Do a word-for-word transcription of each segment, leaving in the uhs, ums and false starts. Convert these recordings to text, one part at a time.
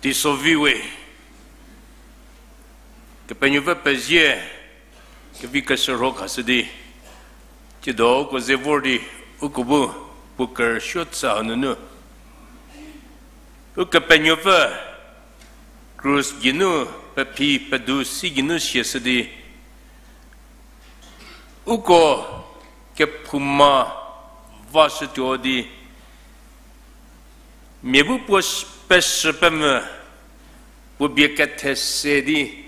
Teisovi we, Kepenuopfü pezie, kevi keshürho khashü di, tsiedo uko ze vor di, uko bu, puo kerüsuo chü hanunu, Ukepenuopfü krus geinu, pephi pedu si geinu siashü di, uko kephouma vashütuo di, mia bu puo peshü pemvü, puo bie kethe se di,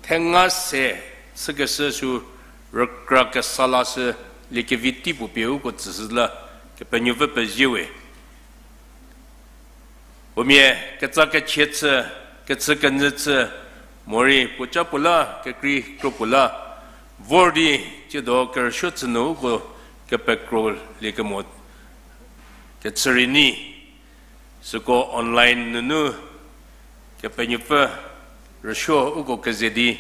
thenga se chükeshü sü rükra kesa lashü, liekevi tei puo pie uko tsüshü la, Kepenuopfü pezie we. Puo mia ketsa kechie chü, kechü kenyü chü, morei puo ca puo la, kekrei kro puo la, vor di, tsiedo kerüsuo chü nu uko kepekrolie kemo kechü rei nyi, süko online nunu, Kepenuopfü rüsuo uko keze di,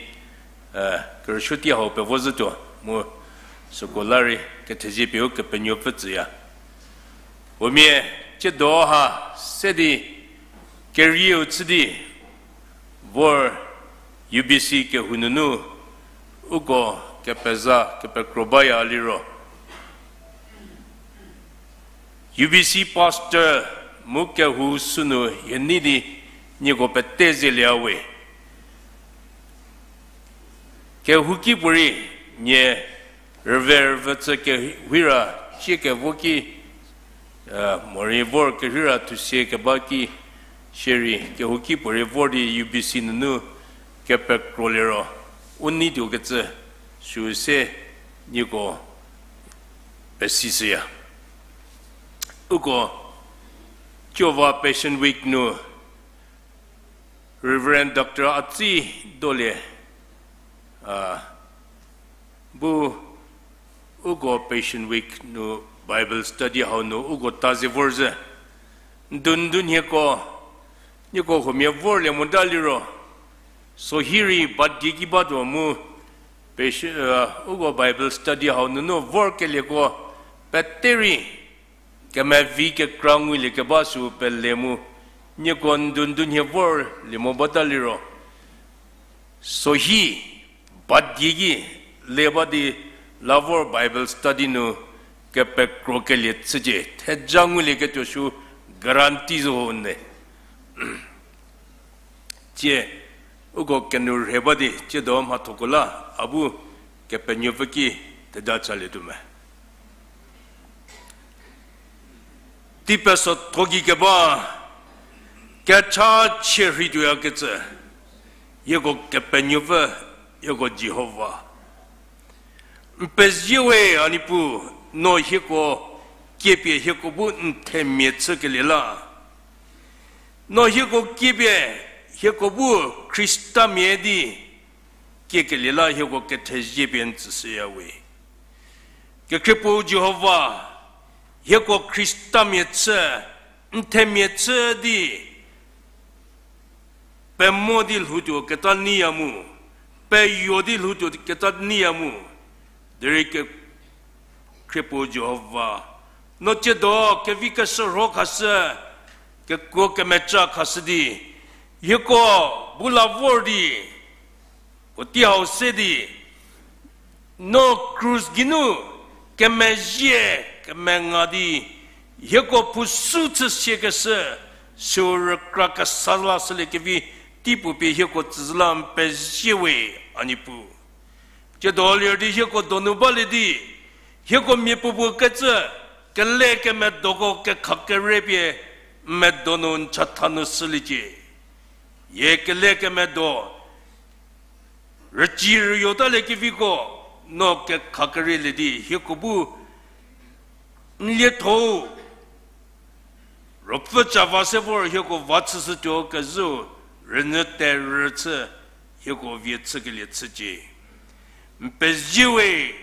kerüsuo tei hau pevo zhütuo mu süko la rei kethezie pie Ukepenuopfü tsüya. Puo mia tsiedo ha se di kerieu chü di vor U B C kehou nunu uko kepeza kepekro baya liro, U B C pastor mu kehou sünu hie nei di nieko pete zelieya we. Kehouki puorei nie rüve rüvü chü kehira, cie kevo ki, morei vor kehira thusie keba ki, sierei kehouki puorei vor di U B C nunu kepekro liro, u nei tuokecü sü se nieko pesishüya. Uko Jowa Passion Week nu Reverend Doctor Atsi Dolie, a, bu uko Passion Week nu Bible study hau nu uko ta ze vorzhü. Ndun ndun hieko, nieko huomia vorlie mota liro, sohi rei ba die ki batuo mu, Passion, a, uko Bible study hau nunu vorkelieko pete rei kemevi kekra ngulie keba sü pele mu, nieko ndun ndun hie vorlie mo bata liro, sohi ba die ki le ba di la vor Bible study nu kepekrokelie chücie, theja ngulieketuo sü guarantee zo ho ne. Tsie, uko kenu rhe ba di tsiedo mhathoko la, a bu Kepenuopfü ki theda chalietuo me. Tei pesotho gei keba, kechachie rheituoyakecü, hieko Kepenuopfü, hieko Jihova. N pezie we a Niepuu, no hieko kiepie hieko bu n themia chükelie la. No hieko kiepie hieko bu Khristamia di kiekelie la hieko kethezie pie n tsüshüya we. Kekhriepuu Jihova, hieko Khristamia chü, n themia chü di pemo di lhoutuo keta nyiya mu, peyo di lhoutuo keta nyiya mu, derei Kekhriepuu Jihova, no tsiedo kevi keshürho khashü, kekuo kemeca khashü di, hieko bu la vor di, puotei hau se di, no krus geinu kemezhie kemenga di, hieko phushü chü siakeshü, sü rükra kesa lashülie kevi tei puo pie hieko tsüzhü la n pezie we a Niepuu. Tsiedo ler di hieko donu balie di, hieko miapuopuo kecü, kele kemedoko kekha kere pie n medo nu n chatha nu shüliecie. Hie kele kemedo rüci rüyo talie keviko, no kekha kerelie di hieko bu n lietho-u Ruopfü cava se vor hieko va chüshütuo kezhü rünyü terü chü hieko vie chükelie chücie. N pezie we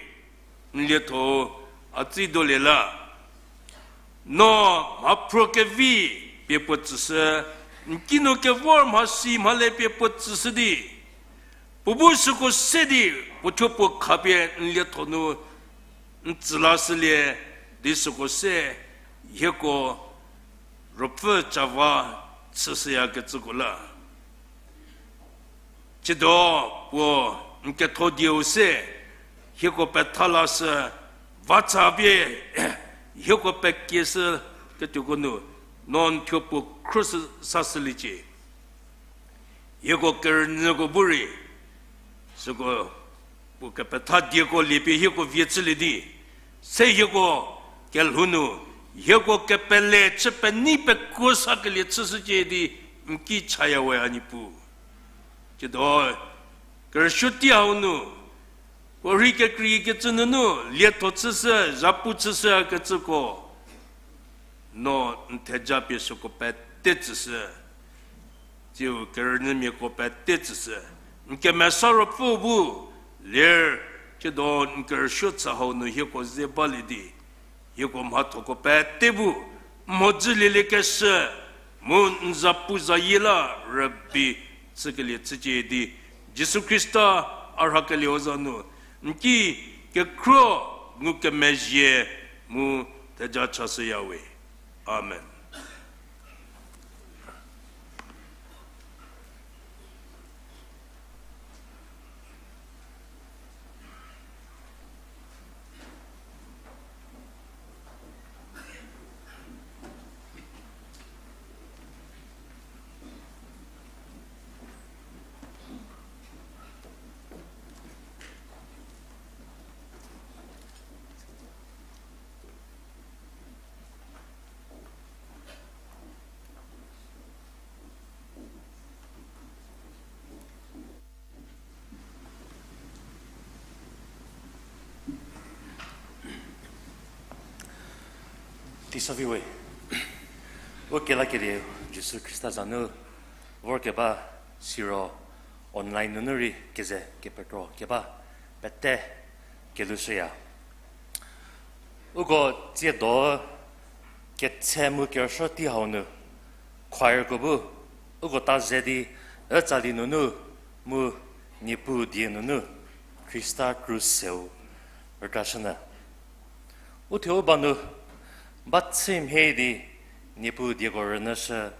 n lietho-u a tsei dolie la. No mhaphro kevi pie puo tsüshü, n kinu kevor mhasi mhale pie puo tsüshü di, puo bu süko se di puo thuo puo khapie n lietho nu n tsü lashülie di süko se hieko Ruopfü cava chüshüyakecüko la. Tsiedo puo n ketho dieu se, hieko petha lashü, va tsa pie, hieko pekieshü ketuoko nu, no n thuo puo khruohi sashüliecie. Hieko kerünyüko bu rei, süko puo kepetha dieko liepie hieko vie chülie di, se hieko kelhou nu, hieko kepele chü penei pekuo sakelie chüshücie di n ki chaya we a Niepuu. Tsiedo kerüsuo tei hau nu, puorhi kekreikecü nunu lietho chüshü, zhapu chüshü kecüko, no n theja pie süko pete tsüshü, tsiu kerünyümiako pete tsüshü, n Kemesa Ruopfü bu ler, tsiedo n kerüsuo chü hau nu hieko ze balie di, hieko mhathoko pete bu mhodzülieliekeshü, mu n zapuzayie la rübei chükelie chücie di, Jisu Khrista a rhakelieu za nu n ki kekhruo ngukemezhie mu theja chashüya we. Amen. Teisavi we, u kelakelie Jisu Khrista za nu vorkeba siro online nunu rei keze kepetro keba pete kelushüya. Uko tsiedo ketse mu kerüsuo tei hau nu choirko bu uko ta ze di, ü tsali nunu mu Niepuu die nunu Khrista krus seu rükrashünyü. U thuo u ba nu ba chü mhie di Niepuu dieko rünyüshü,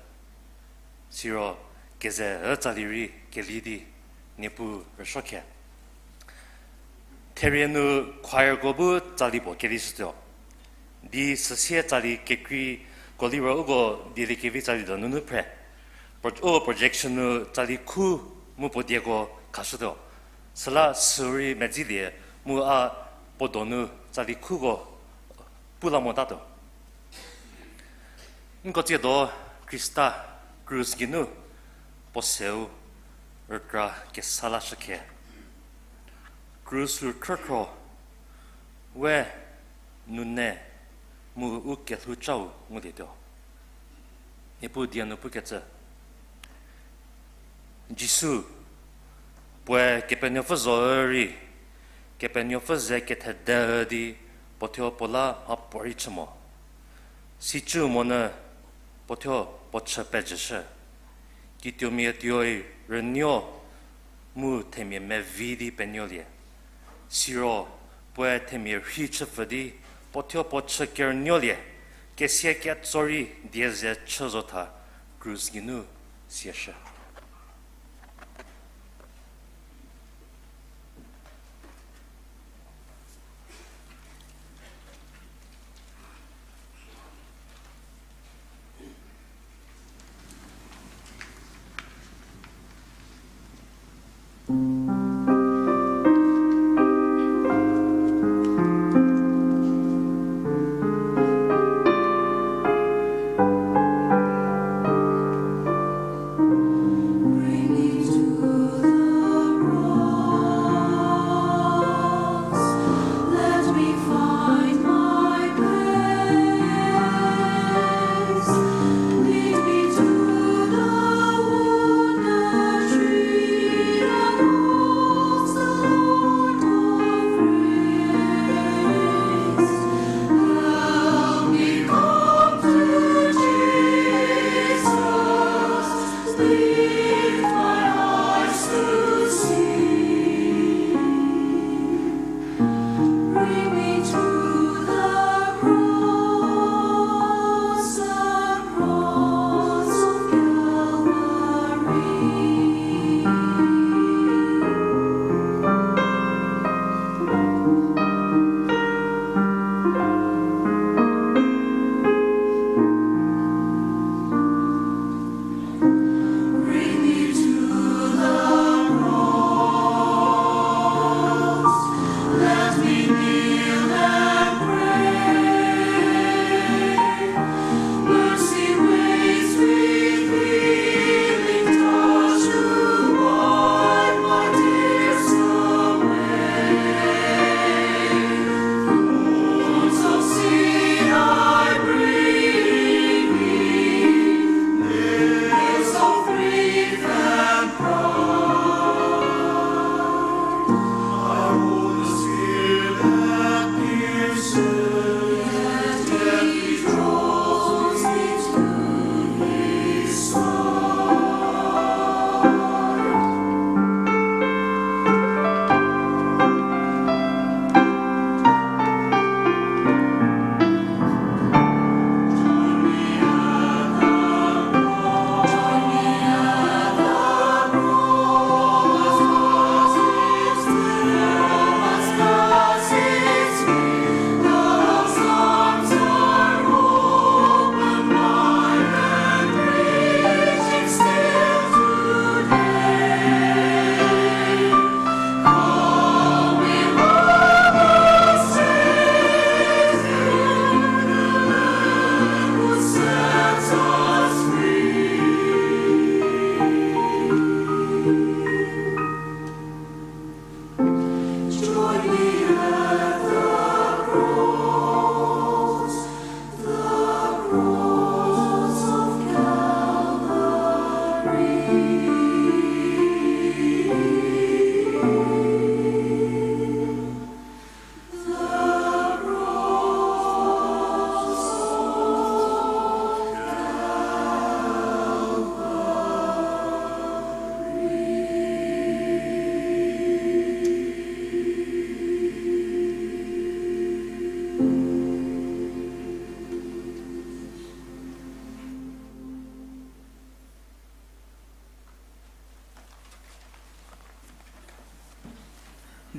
siro keze ü tsali rei kelie di Niepuu rüsuo khe. Therie nu choirko bu tsali puo kelieshütuo. Di süsie tsali kekreiko liro uko dieliekevi tsali do nunu phre. Pro-, uko projection nu tsali khu mu puo dieko khashütuo. Süla sürei medzilie mu a puo donu tsali khuko pu la motatuo. Nko tsiedo Khrista krus geinu puo seu rükra kesa lashükhe. Krus rükhrokhro we nune mu u kelhou cau ngulietuo. Niepuu die nu pukecü, Jisu, puoe Kepenuopfü zo rei, Kepenuopfü ze kethede di puo thuo puo la mhapuorei chü mo. Sicü monyü puo thuo puo chü pejüshü. Kituomia tuoi rünuo mu themia mevi di penuolie. Siro puoe themia rhei chüpfü di puo thuo puo chü kerünuolie, kesia ketso rei die ze chü zotha krus geinu siashü.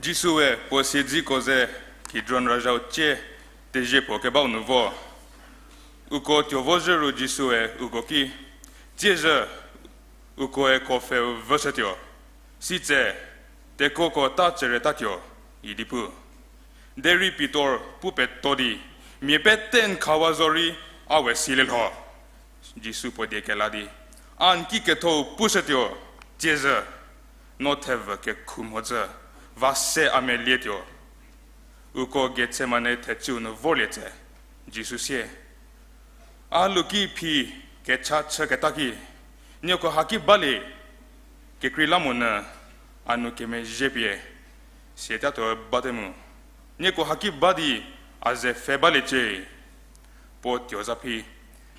Jisue puo siedziko ze Kidron razhau cie tezhie puo kebau nu vo. Uko tuo vozhü ru Jisue uko ki, Tsiezhü, ukoe kuopfhe vüshütuo. Sitse, tekoko ta tsüretatuo, idi pu. Derei Pitor pu peto di, Mia pete n khawa zorei a we silie lho. Jisu puo die kela di, A n ki ketho-u pushütuo, Tsiezhü, no thevü kekhu mhodzü, va se a melietuo. Uko Getsemane thechüu nu vorlie tse, Jisu sie, A luki phi kecha chüketa ki, nieko haki balie, kekreilamonyü a nou kemezhie pie siatatuo bate mu. Nieko haki ba di a ze pfhe baliecie. Puo tuo za phi,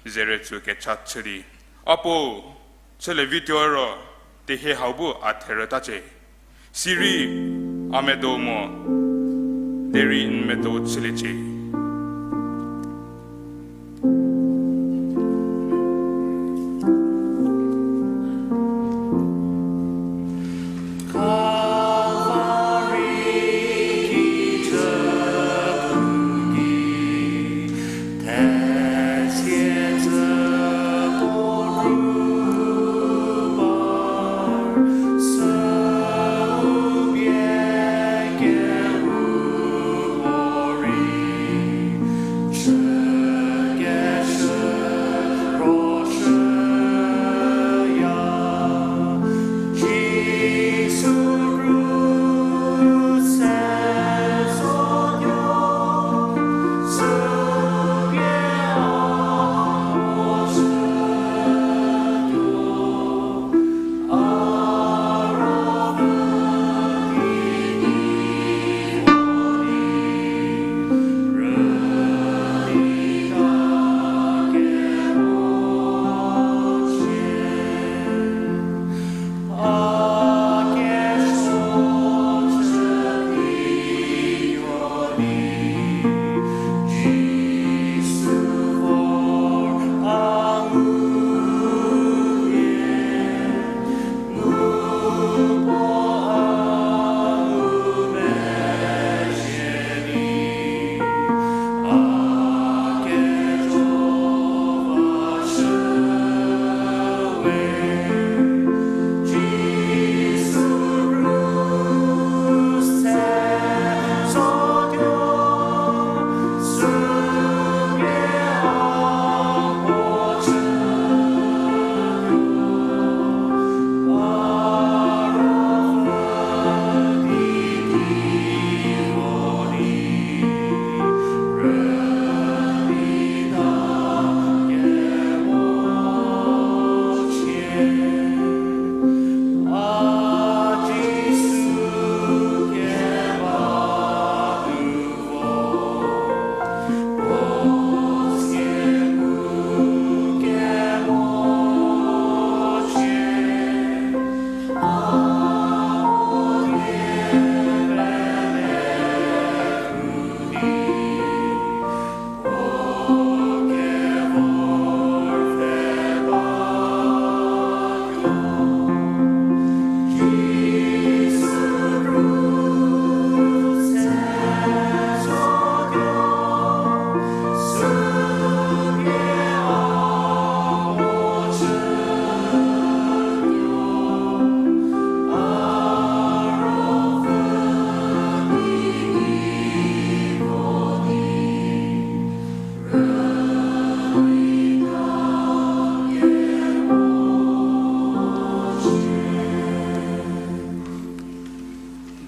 zeretsü kecha chü di, Apuo, chülievituo ro, tehie hau bu a therütacie. Sirei a medo mo, derei n medo chüliecie.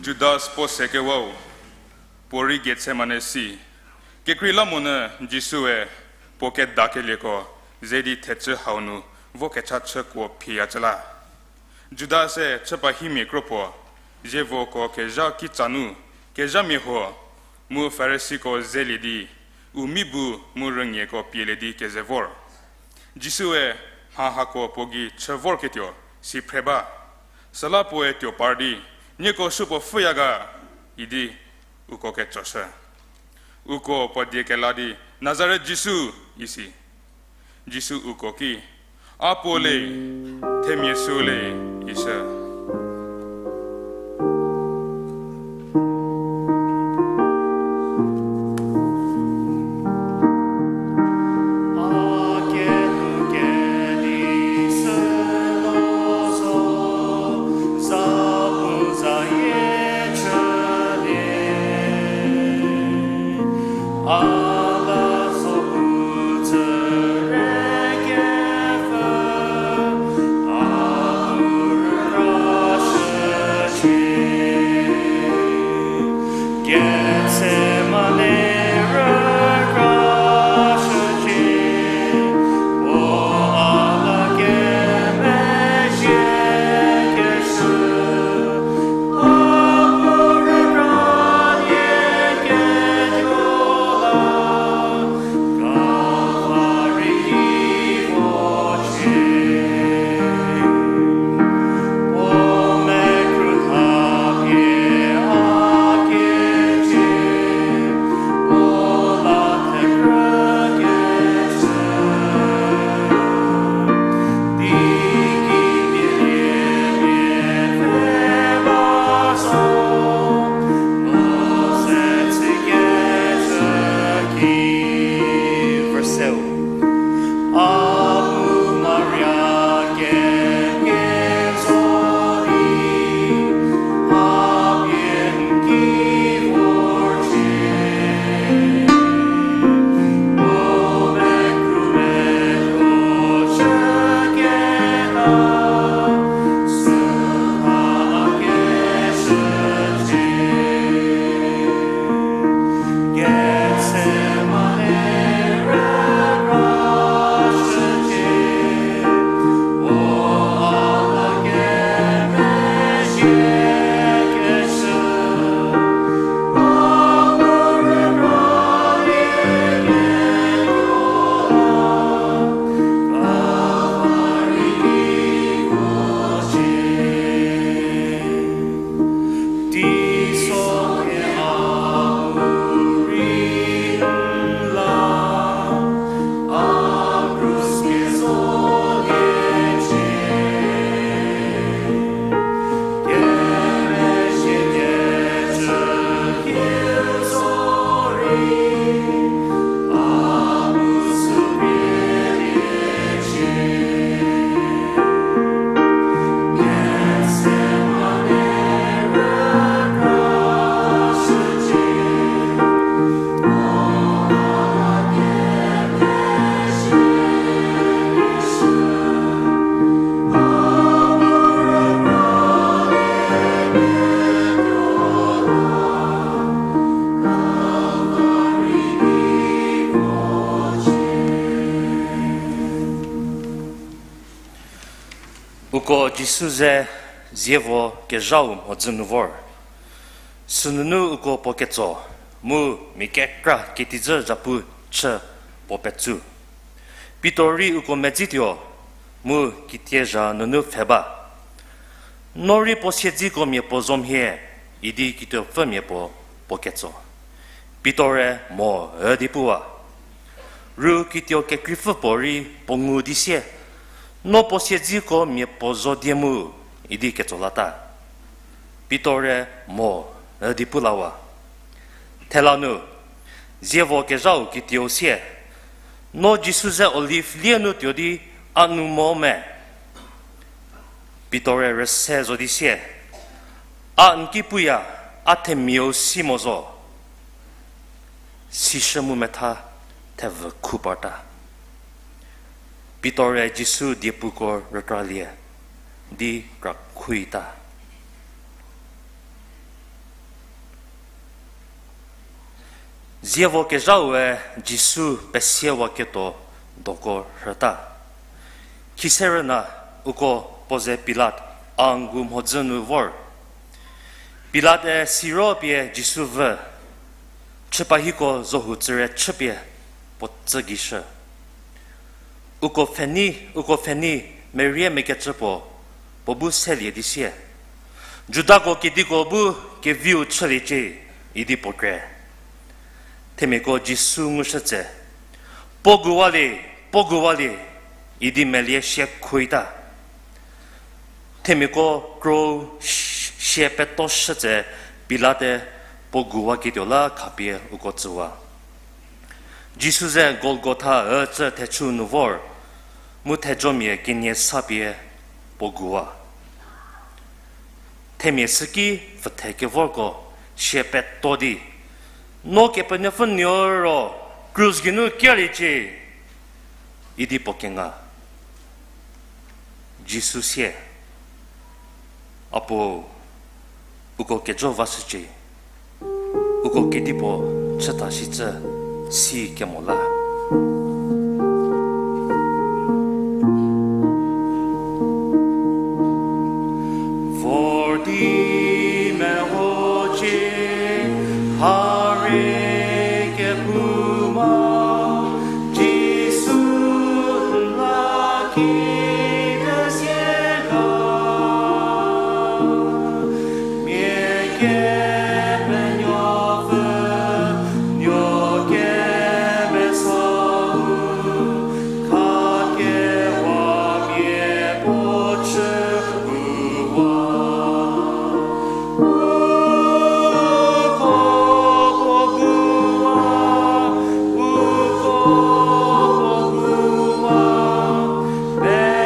Judas puo sekewau, puorei Getsemane si. Kekreilamonyü Jisue puo kedakelieko ze di thechü hau nu vo kecha chükuo phiyacü la. Judas-e chüpa himia kro puo, zievoko kezha kitsa nu, kezhamia huo, mu Farisiko zelie di, u mi bu mu rüngieko pielie di keze vor. Jisue mha hako puo gei chü vorketuo si phre ba. Süla puoe tuo par di, Nieko supuo pfhüya ga? idi uko ketsoshü. Uko puo die kela di, Nazaret Jisu, isi. Jisu uko ki, A puo le, themia süu le, ishü. Uko Jisu ze zievo kezhau mhodzü nu vor. Sünunu uko puo ketso, mu mia kekra ketijü zhapu chü puo petsu. Pitor rei uko medzituo, mu kitiezha nunu pfhe ba. No rei puo siedziko mia puo zo mhie, idi kituopfümia puo puo ketso. Pitor-e mo üdi puwa. Ru kituo kekreipfü puo rei puo ngu di sie, No puo siedziko mia puo zo die mu, idi ketso lata. Pitor-e mo üdi pu lawa. Thela nu, zievo kezhau kituou sie, No Jisu ze Olive lie nu tuo di a nu mo me? Pitor-e rüse zo di sie, A n ki puya, a themiau si mo zo. Sishü mu metha thevü khu parta. Pitor-e Jisu diepuko rükralie di krakhuta. Zievo kezhaue Jisu pesiewaketuo doko rhüta. Khise rüna uko puo ze Pilat a ngu mhodzü nu vor. Pilat-e siro pie Jisu vü, chüpahiko zohu tsüre chüpie puo tsü gei shü. Uko pfhenei, uko pfhenei merie mekecü puo, puo bu selie di sie, Judako kediko bu keviu chüliecie, idi puo kre. Themiako Jisu ngushü tse, Puo guwalie, puo guwalie, idi melie sie khuta. Themiako kro sie peto shü tse Pilat-e puo guwaketuo la khapie uko tsüwa. Jisu ze Golgotha ücü thechü nu vor, mu thejomia kenie sa pie puo guwa. Themia süki pfüthe kevorko sie peto di, No Kepenuopfü Nuou ro krus geinu kialiecie, idi puo kenga. Jisu sie, Apuo, uko kejo vashücie, uko kedipuo chüta shicü si kemo la. Vor di mehocie, harie kephouma, Jisu n la ki kezie ga. Mia Kepenuopfü, nuo kemesa u, khakewa mia puo chü uwa. Uko puo guwa, uko puo guwa, be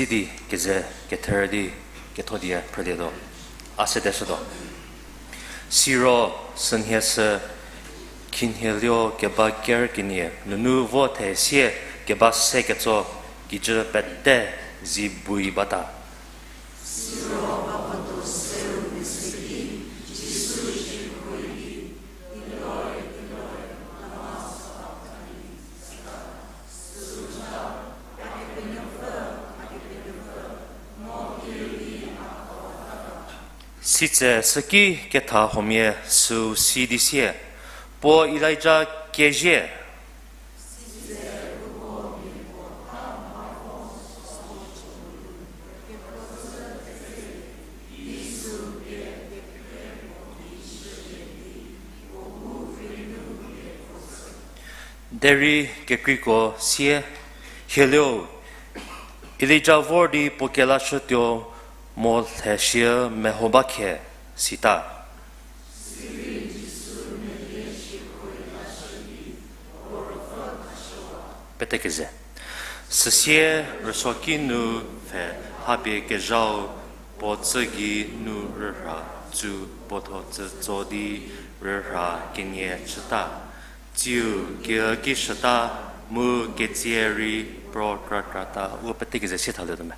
Sidi keze kether di ketho die phrülietuo. A sedeshütuo. Siro sünhie sü khinhielie keba ker kenie nunu vo thesie keba se ketso kijü pete zi bui bata. Sitse süki ketha huomia süu si di sie, puo Elija kezie. Derei kekreiko sie, hielieu, Elija vor di puo kelashütuo mo lhe shie meho ba khe, sita. Pete keze. Süsie rüsuoki nu pfhe hapie kezhau puo tsü gei nu rürha tsu puo thuo tsütso di rürha kenie chüta. Tsiu kiüki shüta mu ketsie rei pro krakrata. U pete keze sie thalietuo me.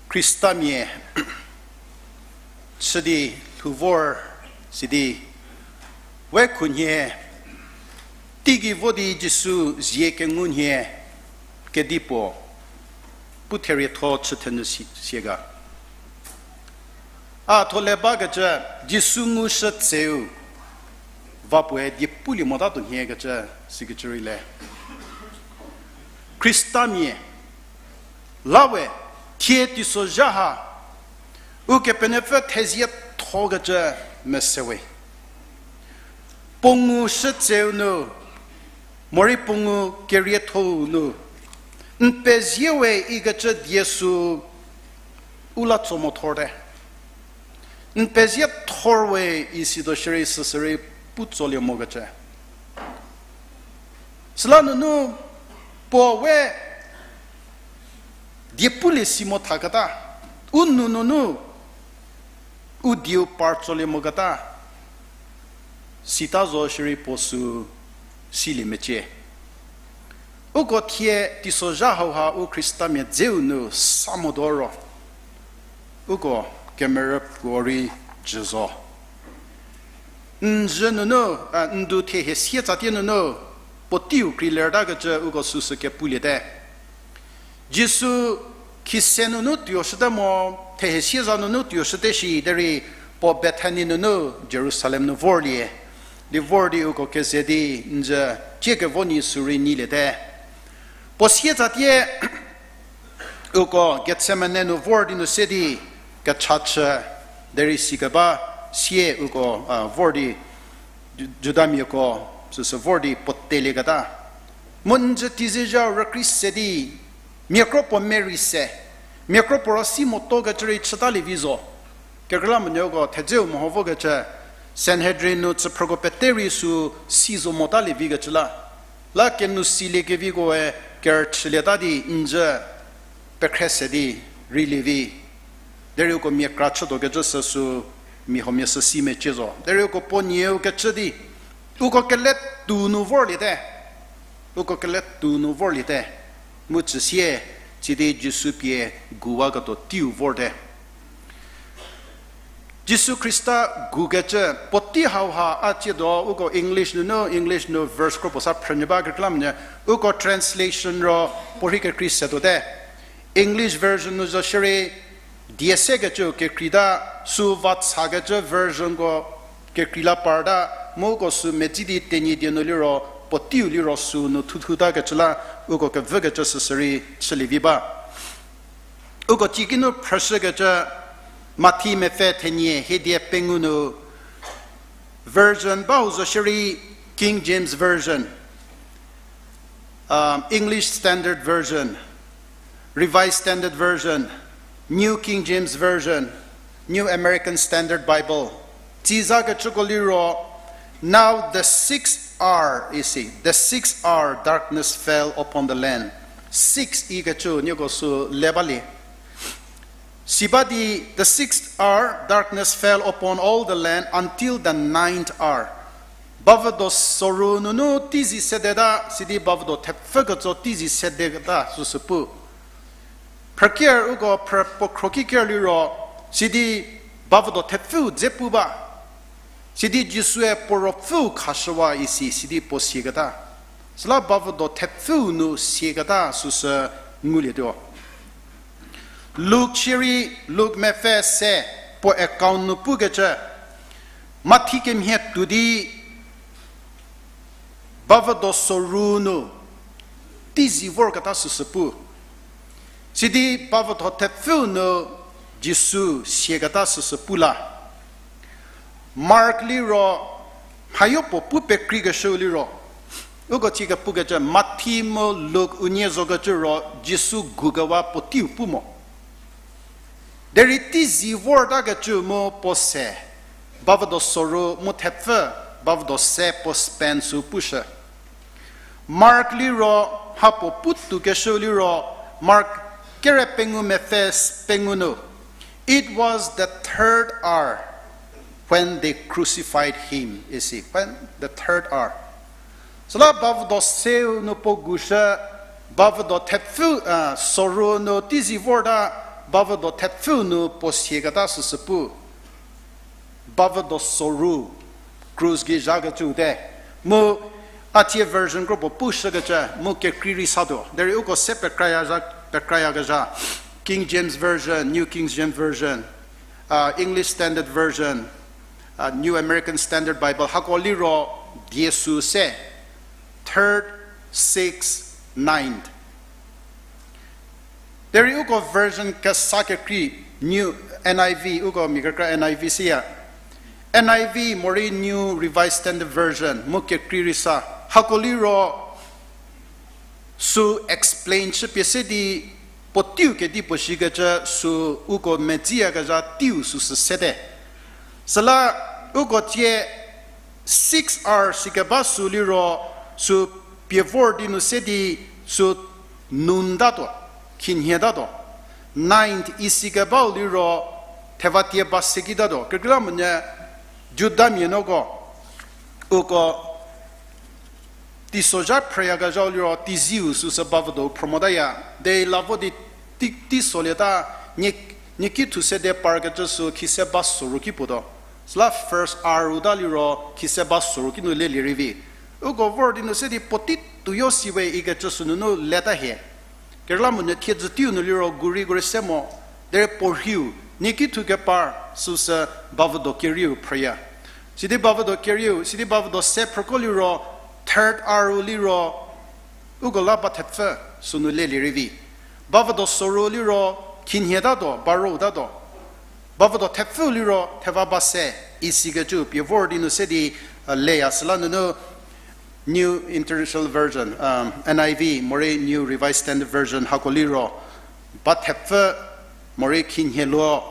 Khristamia chü di lhou vor sidi, we khunhie, teigei vo di Jisu zie kengu nhie, kedipuo pu therietho chüthenu si, sie ga. A tho le bakecü, Jisu ngushü tseu, va puoe die pulie motatuo nhiekecü, sikecü rei le. Khristamia, la we, thie teisozha ha, Ukepenuopfü theziethokecü mese we. Puo ngushü tseu nu, morei puo ngu keriethou nu, n pezie we ikecü die sü u la tso mo thorte. N pezie thor we isituo shierei süsürei pu tsolie mokecü. Süla nunu puo we die pulie si mo thaketa, u nununu u dieu par tsolie moketa, sita zo shierei puo sü silie mecie. Uko thie teisozha hauha u Khristamia dzeu nu sa motuo ro, uko kemerü puo rei jü zo. N zhü nunu, a, n du thehie sie tsatie nunu, puoteiu kri lertakecü uko süsü kepuliete. Jisu khise nunu tuoshüte mo, thehie sie za nunu tuoshüte shi derei, puo Bethani nunu Jerusalem nu vorlie. Di vor di uko keze di, n zhü, cie kevo nyi sü rei nyiliete. Puo sie tsatie, uko Gethsemane nu vor di nu se di, kecha chü, derei sikeba sie uko, a, vor di, Ju-, Judamiako, süsü vor di puo telieketa. Mu n zhü teizie zha rükrei se di, miakro puo merei se, miakro puo ro si motokecü rei chütalie vi zo. Kekreilamonyüko thedzeu meho vokecü, Sanhedrin nu tsüphrüko pete rei sü si zo motalie vikecü la. La kenu siliekevikoe kerüchülieta di n zhü pekhre se di reilie vi. Derei uko mia kra chütuokecü sü sü mia huomia sü si mecie zo. Derei uko puo nieu kecü di, uko keletu nu vorliete. Uko keletu nu vorliete. Mu tsüsie, sidi Jisu pie guwaketuo teiu vorte. Jisu Khrista gukecü puotei hauha a tsiedo uko English nunu, English nu verse kro puo sa phrünyü ba kekreilamonyü, uko translation ro puorhi kekrei setuote. English version nu zo shierei, die sekecü kekreita, sü vathakecü versionko kekrei la parta, mu uko sü medzi di Tenyidie nu liro, puoteiu liro sü nu thuthutakecü la, uko kevükecü süsürei chülie vi ba. Uko tiki nu phrüshükecü Mathi mepfü thenie hiedie pengou nu version ba hu zo shierei King James Version, um, English Standard Version, Revised Standard Version, New King James Version, New American Standard Bible. Tsiza kecüko liro, now the sixth hour, isi, the sixth hour darkness fell upon the land. Six ikecü nieko sü le balie. Siba di, the sixth hour, darkness fell upon all the land until the ninth hour. Bavüdo soru nunu teizi sedeta, sidi bavüdo thepfü ketso teizi sedeketa süsü pu. Phrüker uko phrü puo khroki ker liro, sidi bavüdo thepfüu dze pu ba. Sidi Jisue puo ruopfüu khashüwa isi, sidi puo siaketa. Süla bavüdo thepfüu nu siaketa süsü ngulietuo. Luk shierei, Luk mepfü se, puo account nu pukecü, Mathi kemhie tuo di, bavüdo soru nu teizi vorketa süsü pu. Sidi bavüdo thepfüu nu Jisu siaketa süsü pu la. Mark liro, mhayo puo pu pekreikeshüu liro, uko tsie kepukecü Mathi mu Luk unie zokecü ro Jisu gukewa puoteiu pu mo. Derei teizi vortakecü mu puo se, bavüdo soru mu thepfü, bavüdo se puo span sü pushü. Mark liro mha puo pu toukeshüu liro, Mark kere pengou mepfü pengou nu, it was the third hour when they crucified him, isi, when the third hour. Süla bavüdo seu nu puo gushü, bavüdo thepfüu, a, soru nu teizi vorta, bavüdo thepfüu nu puo siaketa süsü pu. Bavüdo soru, krus gei zhakecüte. Mu A thie version kro puo pushükecü mu kekrei rei satuo. Derei uko se pekrayakezha, pekrayakezha. King James Version, New King James Version, uh, English Standard Version, uh, New American Standard Bible. Hako liro die sü se, third, sixth, ninth. Derei uko version kesa kekrei, New N I V, uko mia kekra N I V siya. N I V morei New Revised Standard Version, mu kekrei rei sa. Hako liro sü explain chüpie se di puo teiu kedipuo shikecü sü uko medziyakezha teiu süsü sete. Süla uko thie six R sikeba sü liro sü pie vor di nu se di sü noon tatuo, khinhie tatuo. Ninth isikebau liro thevatie ba se ki tatuo. Kekreilamonyü Judamia nuoko, uko teisozha phrüyakezhau liro teiziu süsü bavüdo phrü motaya. Derei la vo di tei, teisolieta, nie, nieki thu sede parkecü sü khise ba soru ki puo tuo. Süla first R-u ta liro khise ba soru ki nu lelie rei vi. Uko vor di nu se di puotei tuoyo siwe ikecü sü nunu leta hie. Kekreilamonyü thiedzü teiu nu liro gurei gurei se mo, derei puo rhiu, nieki thu kepar süsü bavüdo kerieu phrüya. Sidi bavüdo kerieu, sidi bavüdo se phrüko liro third R-u liro uko la ba thepfü sünu lelie rei vi. Bavüdo soru liro khinhie tatuo, baro tatuo. Bavüdo thepfü liro theva ba se, isikecü pie vor di nu se di, uh, leya. Süla nunu New International Version, um, N I V, morei New Revised Standard Version hako liro ba thepfü, morei khinhie luo,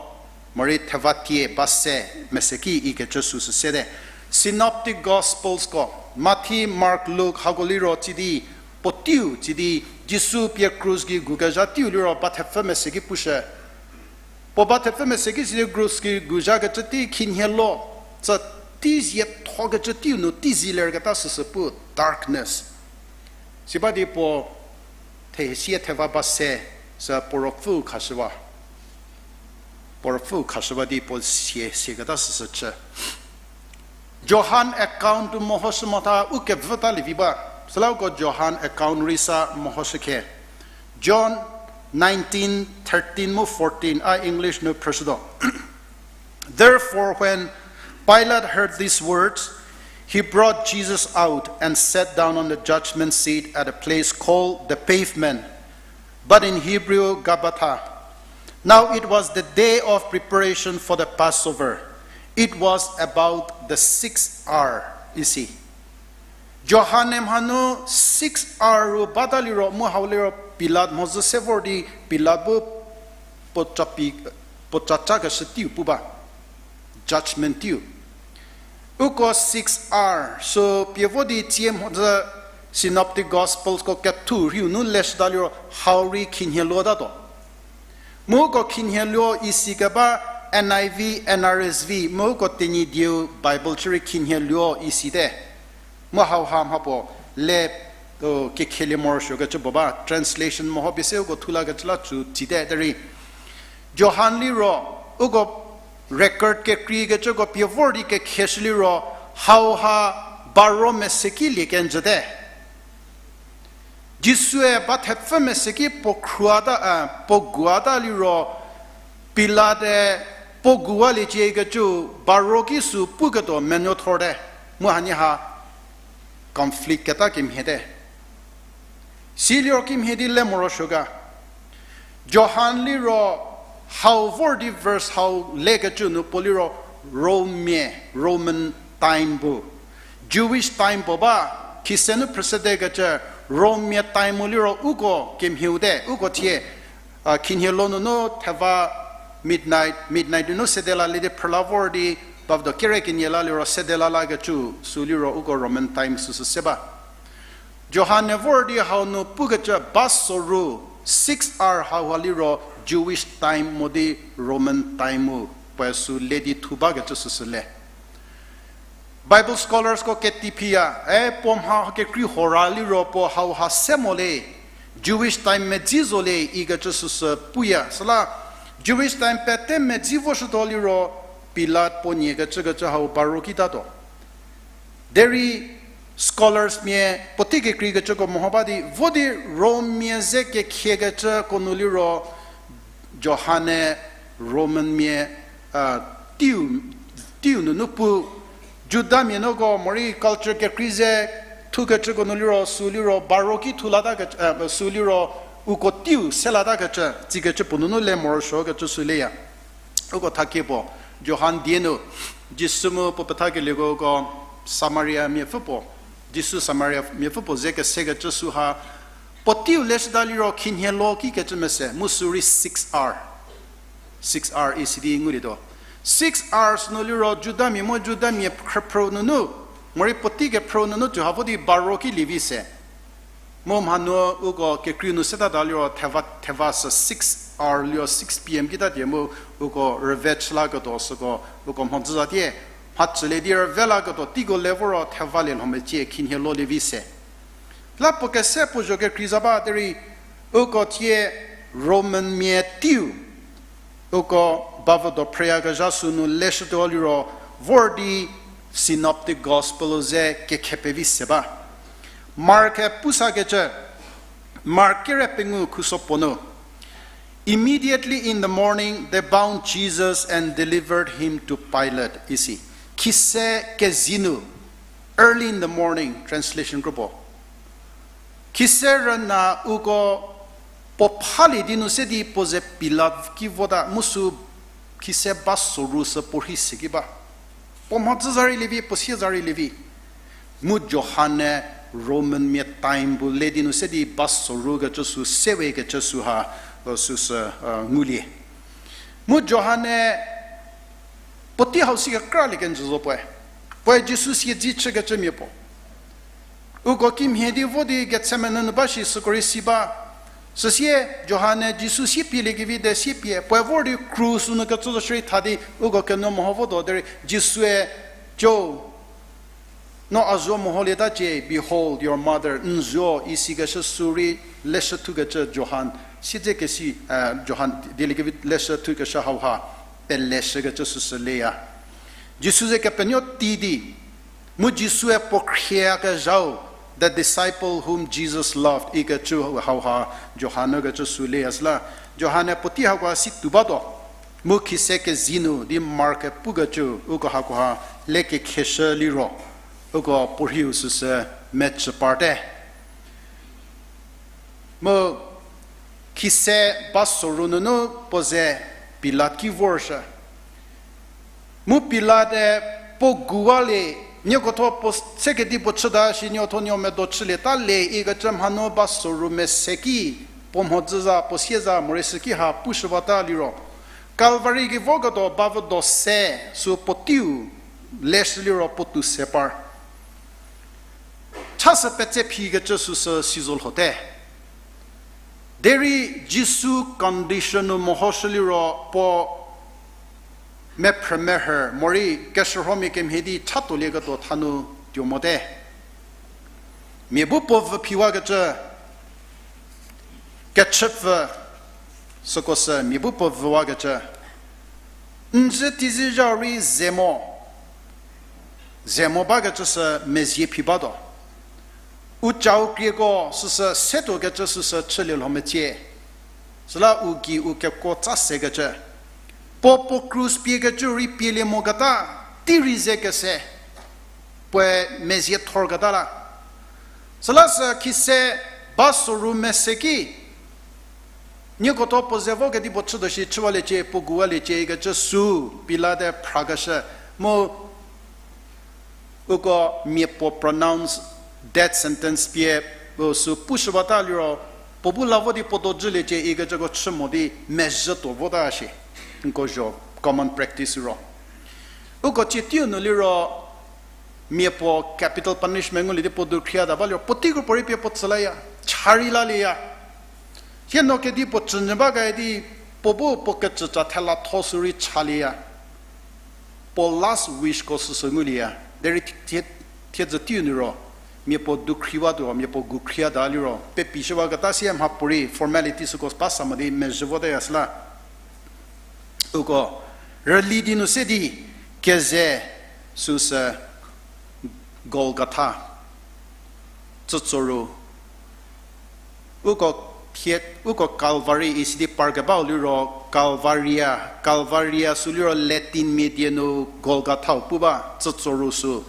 morei thevatie ba se mese ki ikecü süsü sete. Synoptic Gospels ko, Mathi, Mark, Luk hako liro tsidi, puo teiu tsidi, Jisu pie krus gei gukezha teiu liro ba thepfü mese ki pushü. Puo ba thepfü mese ki sidi krus gei guzhakecü tei khinhie luo, tsü teiziethokecü teiu nu teizie lerketa süsü pu, darkness. Siba di puo thehesie theva ba se, sü puo ruopfüu khashüwa. Puo ruopfüu khashüwa di puo sie, sieketa süsü chü. Johan account mehoshü motha u kevüta lievi ba. Süla uko Johan account rei sa mehoshü khe. John nineteen thirteen mu fourteen, a English nu phrüshütuo. Therefore, when Pilate heard these words, he brought Jesus out and sat down on the judgment seat at a place called the Pavement, but in Hebrew, Gabbatha. Now it was the day of preparation for the Passover. It was about the sixth hour, you see. Johan-e mhanu six hour ru bata liro, mu hau liro Pilat mhodzü se vor di Pilat bu puo capi, puo cacakeshü teiu pu ba, judgment teiu. Uko six hour, sü pie vo di tsie mhodzü Synoptic Gospels ko kethu rhiu nu leshüta liro hau rei khinhie luotatuo. Mu uko khinhie luo isikeba N I V, N R S V, mu uko Tenyidie-u Bible chü rei khinhie luo isite. Mu hauha mhapuo le, o, kekhelie morosuokecü puo ba, translation meho pie se uko thulakecü la tsü tsite derei. Johan liro, uko record kekreikecüko pie vor di kekheshü liro, hauha baro mese ki lie kenjüte. Jisue ba thepfü mese ki puo khruata, a, puo guata liro, Pilate puo gualiecie kecü baro ki sü puketuo menuo thorte, mu hanie ha conflict keta kemhiete. Siliro kimhie di le morosuo ga. Johan liro hau vor di verse hau lekecü nu puo liro Rommia, Roman time bu. Jewish time puo ba, khise nu phrüsedekecü Rommia time-u liro uko kemhieu te, uko thie, a, khinhie luo nunu theva midnight, midnight nunu sede la le di phrüla vor di, bavdo kere kenie la liro sede la lakecü sü liro uko Roman time süsü se ba. Johan-e vor di hau nu pukecü ba soru, six hour hauha liro Jewish time mo di Roman time-u puoe sü le di thu bakecü süsü le. Bible scholarsko keti phiya, e, puo mha kekrei hora liro puo hauha se mo le, Jewish time medzi zo le ikecü süsü puya. Süla Jewish time pete medzi voshütuo liro Pilat puo niekecükecü hau baro kitatuo. Derei Scholars mia puotei kekreikecüko meho ba di, vo di Rommia ze kekhiekecüko nu liro, Johan-e Roman mia, a, tiu, tiu nunu pu, Judamia nuko morei culture kekrei ze thukecüko nu liro, sü liro baro ki thu lata ke, a, sü liro uko tiu se lata kecü, tsikecü puo nunu le morosuokecü sü leya. Uko thakie puo, Johan die nu, Jisu mu puo pethakelieko uko Samaria miapfü puo, Jisu Samaria miapfü puo ze kesekecü süha, puo tiu leshüda liro khinhie lo kikecü mese, mu sü rei six hour. Six hour isi di ngulietuo. Six hours nu liro Judamia mu Judamia khrüphrü nunu, morei puotei kephrü nunu tuo ha vo di baro ki lievi se. Mu mhanu uko kekreiu nu setata liro theva, theva sü six hour liro six P M kitatie mu uko rüve chü laketuo süko uko mhodzü zatie, mhacülie di rüve laketuo teiko le voro thevalie lho mecie khinhie lo lievi se. La puo kese puo zho kekrei za ba derei uko thie Roman mia tiu uko bavüdo phreyakezha sü nu leshütuo liro vor di Synoptic Gospel-u ze kekhe pevi se ba. Mark-e pusakecü, Mark kere pengou khuso puo nu, Immediately in the morning, they bound Jesus and delivered him to Pilate, isi. Khise kezei nu, early in the morning, translation kropuo. Khise rüna uko puo phalie di nu se di puo ze Pilat ki vota mu sü khise ba soru sü puo rhi se ki ba. Puo mhodzü za rei lievi, puo sie za rei lievi. Mu Johan-e Roman mia time bu le di nu se di ba sorukecü sü, sewekecü sü ha, süsü, ngulie. Mu Johan-e puotei hau si kekralie kenjü zo puoe. Puoe Jisu siedze chükecü mia puo. Uko kimhie di vo di Gethsemane nu ba shi süko rei si ba. Süsie Johan-e Jisu sie pielie kevi de sie pie. Puoe vor di krus nu ketsü zo shierei tha di uko kenuo meho votuo derei Jisue, Tso, no a zuo meholietacie, behold your mother, n zuo, isikeshü sü rei leshü thukecü Johan, siedzekesi, Johan dieliekevi leshü thukeshü hauha, peleshükecü süsü leya. Jisu ze kepenuo tei di, mu Jisue puo khrieyakezhau, the disciple whom Jesus loved, ikecü hauha, Johan ükecü sü leya süla, Johan-e puotei hakoa si tuo batuo, mu khise kezei nu di Mark-e pukecü, uko hakoha, le kekheshü liro, uko puo rhiu süsü mecü parte. Mu khise ba soru nunu puo ze Pilat ki vorshü. Mu Pilat-e puo guwalie, nieko thuo puo se kedi puo chüta shi nieko thuo nieko medo chülieta le ikecü mhanu ba soru mese ki, puo mhodzü za, puo sie za, morei süki ha pushüwata liro, Kalvari ki voketuo bavüdo se, sü puo teiu leshü liro puo tou se par. Chasü petse phikecü süsü si zo lhote. Derei Jisu condition nu mehoshü liro puo mephrü merhü morei keshürhomia kemhie di chatolieketuo thanu tuo mote. Mia bu puo vü phiwakecü, kechüpfü, süko sü mia bu puo vüwakecü. N zhü teizie zha rei ze mo, ze mo bakecü sü mezie phi batuo. U cau krieko süsü setuokecü süsü chülie lho mecie. Süla u gei u kekuo tsa sekecü. Puo puo krus piekecü rei pielie moketa, tei rei ze kese. Puoe mezie thorketa la. Süla sü khise ba soru mese ki, nieko thuo puo ze vo kedipuo chütuo shi chüwaliecie, puo guwaliecie ikecü sü, Pilat-e phrakeshü, mu uko mia puo pronounce death sentence pie, u sü pushüwata liro, puo bu la vo di puo dojüliecie ikecüko chü mo di mezhütuo vota shi. Nko zho common practice ro. Uko cie teiu nu liro, mia puo capital punishment ngulie di puo dukhriata ba liro, puo teiko puorei pie puo tsü laya, cha rei lalieya. Hie no kedipuo chünyü ba ga di, puo bu puo kecüca thela tho sü rei chalieya. Puo last wishko süsü ngulieya. Derei thie, thiedzü teiu nu ro, mia puo dukhriwatuo, mia puo gukhriata liro, pepishüwaketa sie mhapuorei formality süko ba sa mo di mezhü votaya süla. Uko rüli di nu se di keze süsü Golgotha. tsütsoru. Uko thie, uko Calvary isi di parkebau liro Calvaria, Calvaria sü liro Latin mia die nu Golgathau pu ba, tsütsoru sü.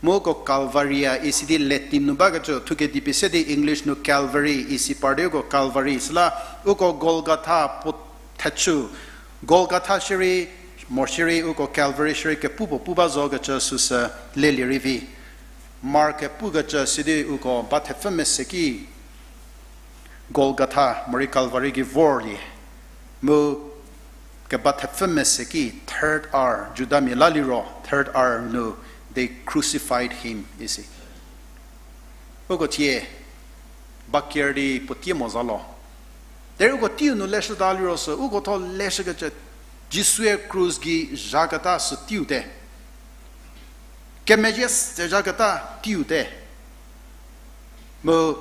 Mu uko Calvaria isi di Latin nu bakecü, thukedi pie se di English nu Calvary isi par di uko Calvary süla, uko Golgatha puo thechü. Golgatha shierei, mo shierei uko Calvary shierei kepu puo pu ba zo kecü süsü lelie rei vi. Mark-e pukecü sidi uko ba thepfü mese ki Golgatha morei Calvary gei vorlie. Mu keba thepfü mese ki third hour, Judamia la liro third hour nu they crucified him isi. Uko thie ba ker di puo tie mo za lo. Derei uko teiu nu leshüta liro sü, uko tho leshükecü Jisue krus gei zhaketa sü teiu te. Kemezhie se zhaketa teiu te. Mu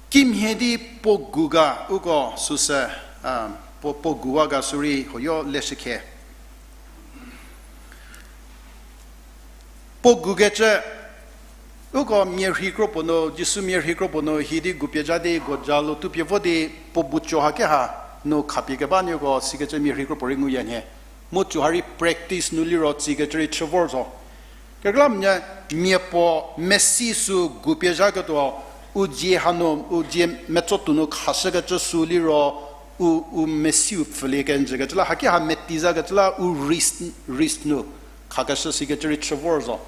kimhie di puo gu ga uko süsü, a, puo, puo guwa ga sü rei hoyo leshükhe. Puo gukecü, uko mia rhei kropuo nu, Jisu mia rhei kropuo nu, hi di gupie zha di goja lu tupie vo di, puo buco haki ha nu khapie keba nieko sikecü mia rhei kropuo rei nguya nhie. Mu co ha rei practice nu liro tsikecü rei chü vor zo. Kekreilamonyü mia puo mesi sü gupie zhaketuo, u dzie hanu, u dzie metso tuo nu khashükecü sü liro, u, u mesiu pfhülie kenjükecü la, haki ha meti zakecü la, u risk, risk nu khakeshü sikecü rei chü vor zo.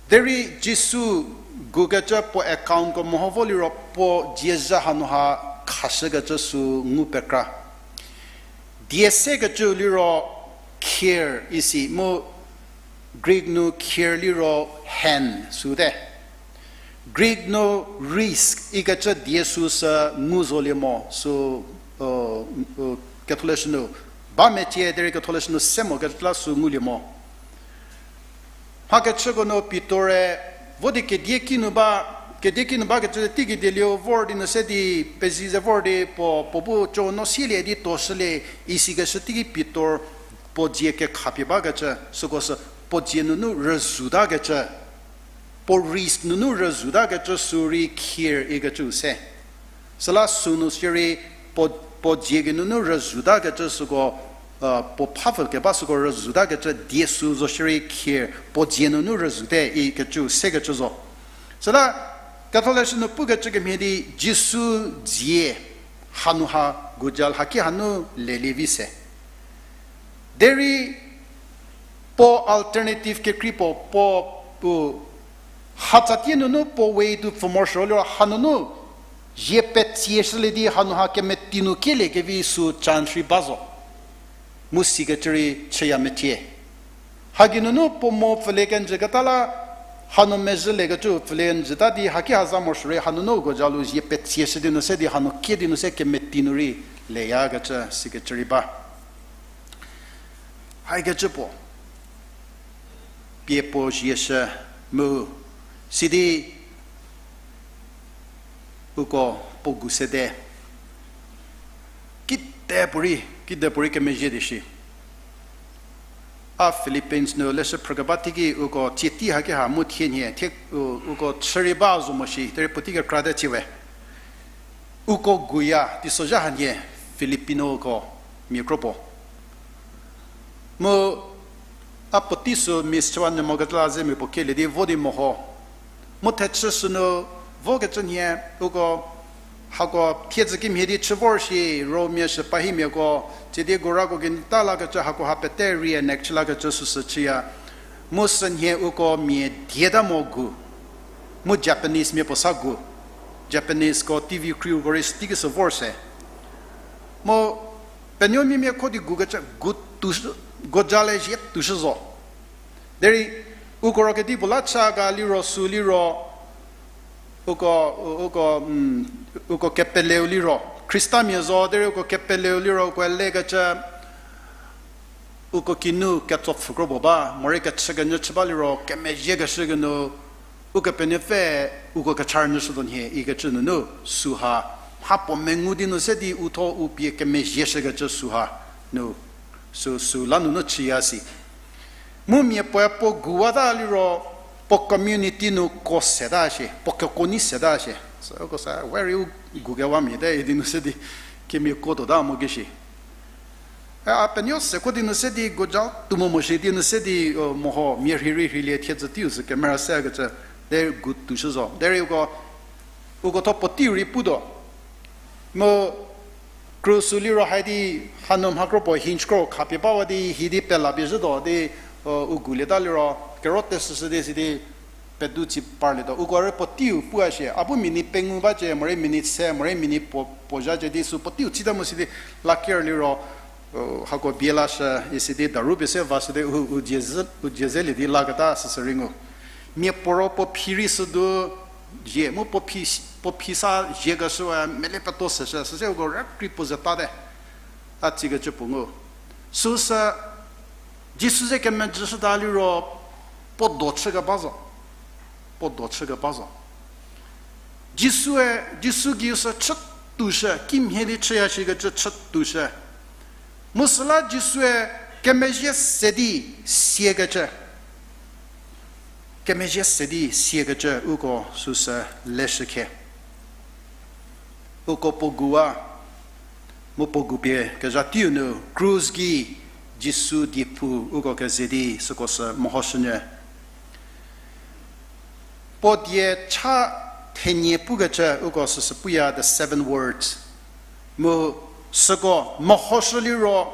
Derei Jisu gukecü puo accountko meho vo liro puo dzie zha hanu ha khashükecü sü ngu pekra. Die sekecü liro khir isi mu Greek nu khir liro hand süte. Greek nu risk ikecü die süsü ngu zolie mo sü, ketholeshü nu ba mecie derei ketholeshü nu se mokecü la sü ngulie mo. Mhakechüko nu Pitor-e vo di kedie kinu ba, kedie kinu bakecü teiki dieliu vor di nu se di pezie ze vor di puo, puo bu co no silie di tuoshülie isikeshü teiki Pitor puo dzie kekhapie bakecü, süko sü puo dzie nunu rüzhütakecü, puo risk nunu rüzhütakecü sü rei khir ikecü se. Süla sünu shierei puo, puo dzie geinunu rüzhütakecü süko, puo phapfü keba süko rüzhütakecü die sü zo shierei khir puo dzie nunu rüzhüte ikecü sekecü zo. Süla ketholeshü nu pukecü kemhie di Jisu dzie hanu ha gujal haki hanu lelie vi se. Derei puo alternative kekrei puo, puo, u, hatsatie nunu puo we tu pfü morosuo liro hanunu zie petsieshülie di hanu ha kemeti nu kieliekevi sü chance rei ba zo. Mu sikecü rei chüya mecie. Hageinunu puo mo pfülie kenjüketa la, hanu mezhüliekecü pfülie njüta di haki ha za morosuo rei hanunu goja lu zie petsieshü di nu se di hanu kie di nu se kemeti nu rei leyakecü sikecü rei ba. Haikecü puo pie puo zieshü mu sidi uko puo gu sede. Kidepuorei, kidepuorei kemezhie di shi. A Philippians nu leshü phrükeba teiki uko tsie tei haki ha mu thie nhie, thie, u, uko chü rei ba zo mo shi, derei puotei kekra te chie we. Uko guya teisozha hanhie Filipinoko mia kro puo. Mu a puotei sü miss chüwa nyü moketa la zemia puo kelie di vo di meho. Mu thechü sünu vokecü nhie uko hako thiedzü kimhie di chü vor shi Romia shüpahimiako, tsidi gorako geinu ta lakecü hako ha pete reenact chü lakecü süsü chüya. Mu sünhie uko mia dieta mo gu. Mu Japanese mia puo sa gu. Japaneseko T V crew ko rei sü teiki sü vor se. Mu penuo mimia kho di gukecü gu tu, goja le zie tushü zo. Derei uko ro kedipuo la cha ga liro sü liro, uko, uko, uko kepeleu liro Khristamia zo derei uko kepeleu liro uko lekecü uko kinu ketsopfhü kro puo ba morei kechükenyü chü ba liro kemezhiekeshü geinu Ukepenuopfü uko kechar nyüshütuo nhie ikecü nunu süha mha puo mengu di nu se di uthuo u pie kemezhieshükecü süha nu sü, sü la nunu chüya si. Mu mia puoe puo guwata liro puo community nu ko seta shie, puo keko ni seta shie. Süko sa very u gu kewa mia te idi nu se di, kemiako tuota mo ki shi. E, a penuo seko di nu se di, goja tumo mo shi di nu se di, o, meho mia rhei rei rheilie thiedzü teiu sü camera se kecü, de gu tushü zo. Derei uko, uko tho puoteiu rei putuo. Mu krus-u liro hai di hanu mha kro puo hinge kro khapie bawa di hi di pela pie zhütuo di, o, u gulieta liro, kero tesüshü di sidi, pedu tsi parlietuo. Uko rei puoteiu pua shie. A bu minute pengou ba cie, morei minute se, morei minute puo, puo zha cie di sü puoteiu tsita mo sidi laker liro, o, hako bie lashü, isidi daru pie se vashü di u, u dzie ze, u dzie zelie di laketa süsü rei ngu. Miapuoro puo phi rei südu zie, mu puo phi, puo phi sa zie keshüe mele peto seshü, süse uko rükrie puo ze tate. A tsikecü puo ngu. Süsü, Jisu ze kemejüshüta liro, puo do chükeba zo. Puo do chükeba zo. Jisue, Jisu gei sü chütuoshü, kimhie di chüya shikecü chütuoshü. Mu süla Jisue kemezhie se di siakecü. Kemezhie se di siakecü uko süsü leshükhe. Uko puo guwa, mu puo gu pie kezha teiu nu krus gei Jisu diepu uko keze di süko sü mehoshünyü. Puo die cha thenie pukecü uko süsü puya the seven words. Mu süko mehoshü liro,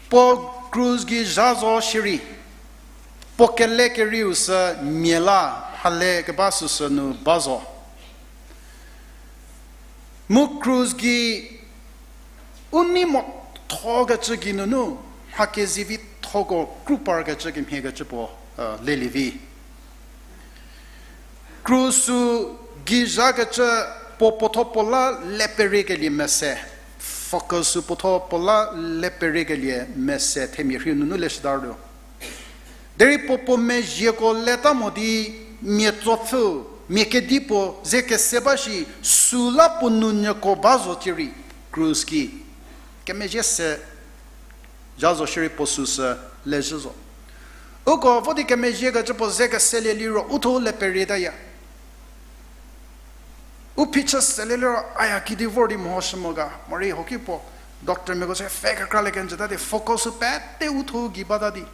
puo krus gei zha zo shierei, puo kelekerieu sü mia la mhale keba süsü nu ba zo. Mu krus gei u nei mothokecü geinunu, mha kezivithoko kru parkecü kemhiekecü puo, e, lelie vi. Krus-u gei zhakecü puo puotho puo la le periekelie mese, focus-u puotho puo la le periekelie mese themia rhiu nunu leshüta lho. Derei puo puo mezhieko leta mo di mia tsopfü, mia kedipuo ze kese ba shi, süla puo nounyüko ba zo tierei, krus ki. Kemezhie se zha zo shierei puo süsü lezhü zo. Uko vo di kemezhiekecü puo ze keselie liro, u thuo le perietaya. U phichü selie liro, aya kidi vor di mehoshü mo ga, morei hoki puo, doctormiako se fe kekralie kenjüta di, focus-u pete u thuo gei bata di.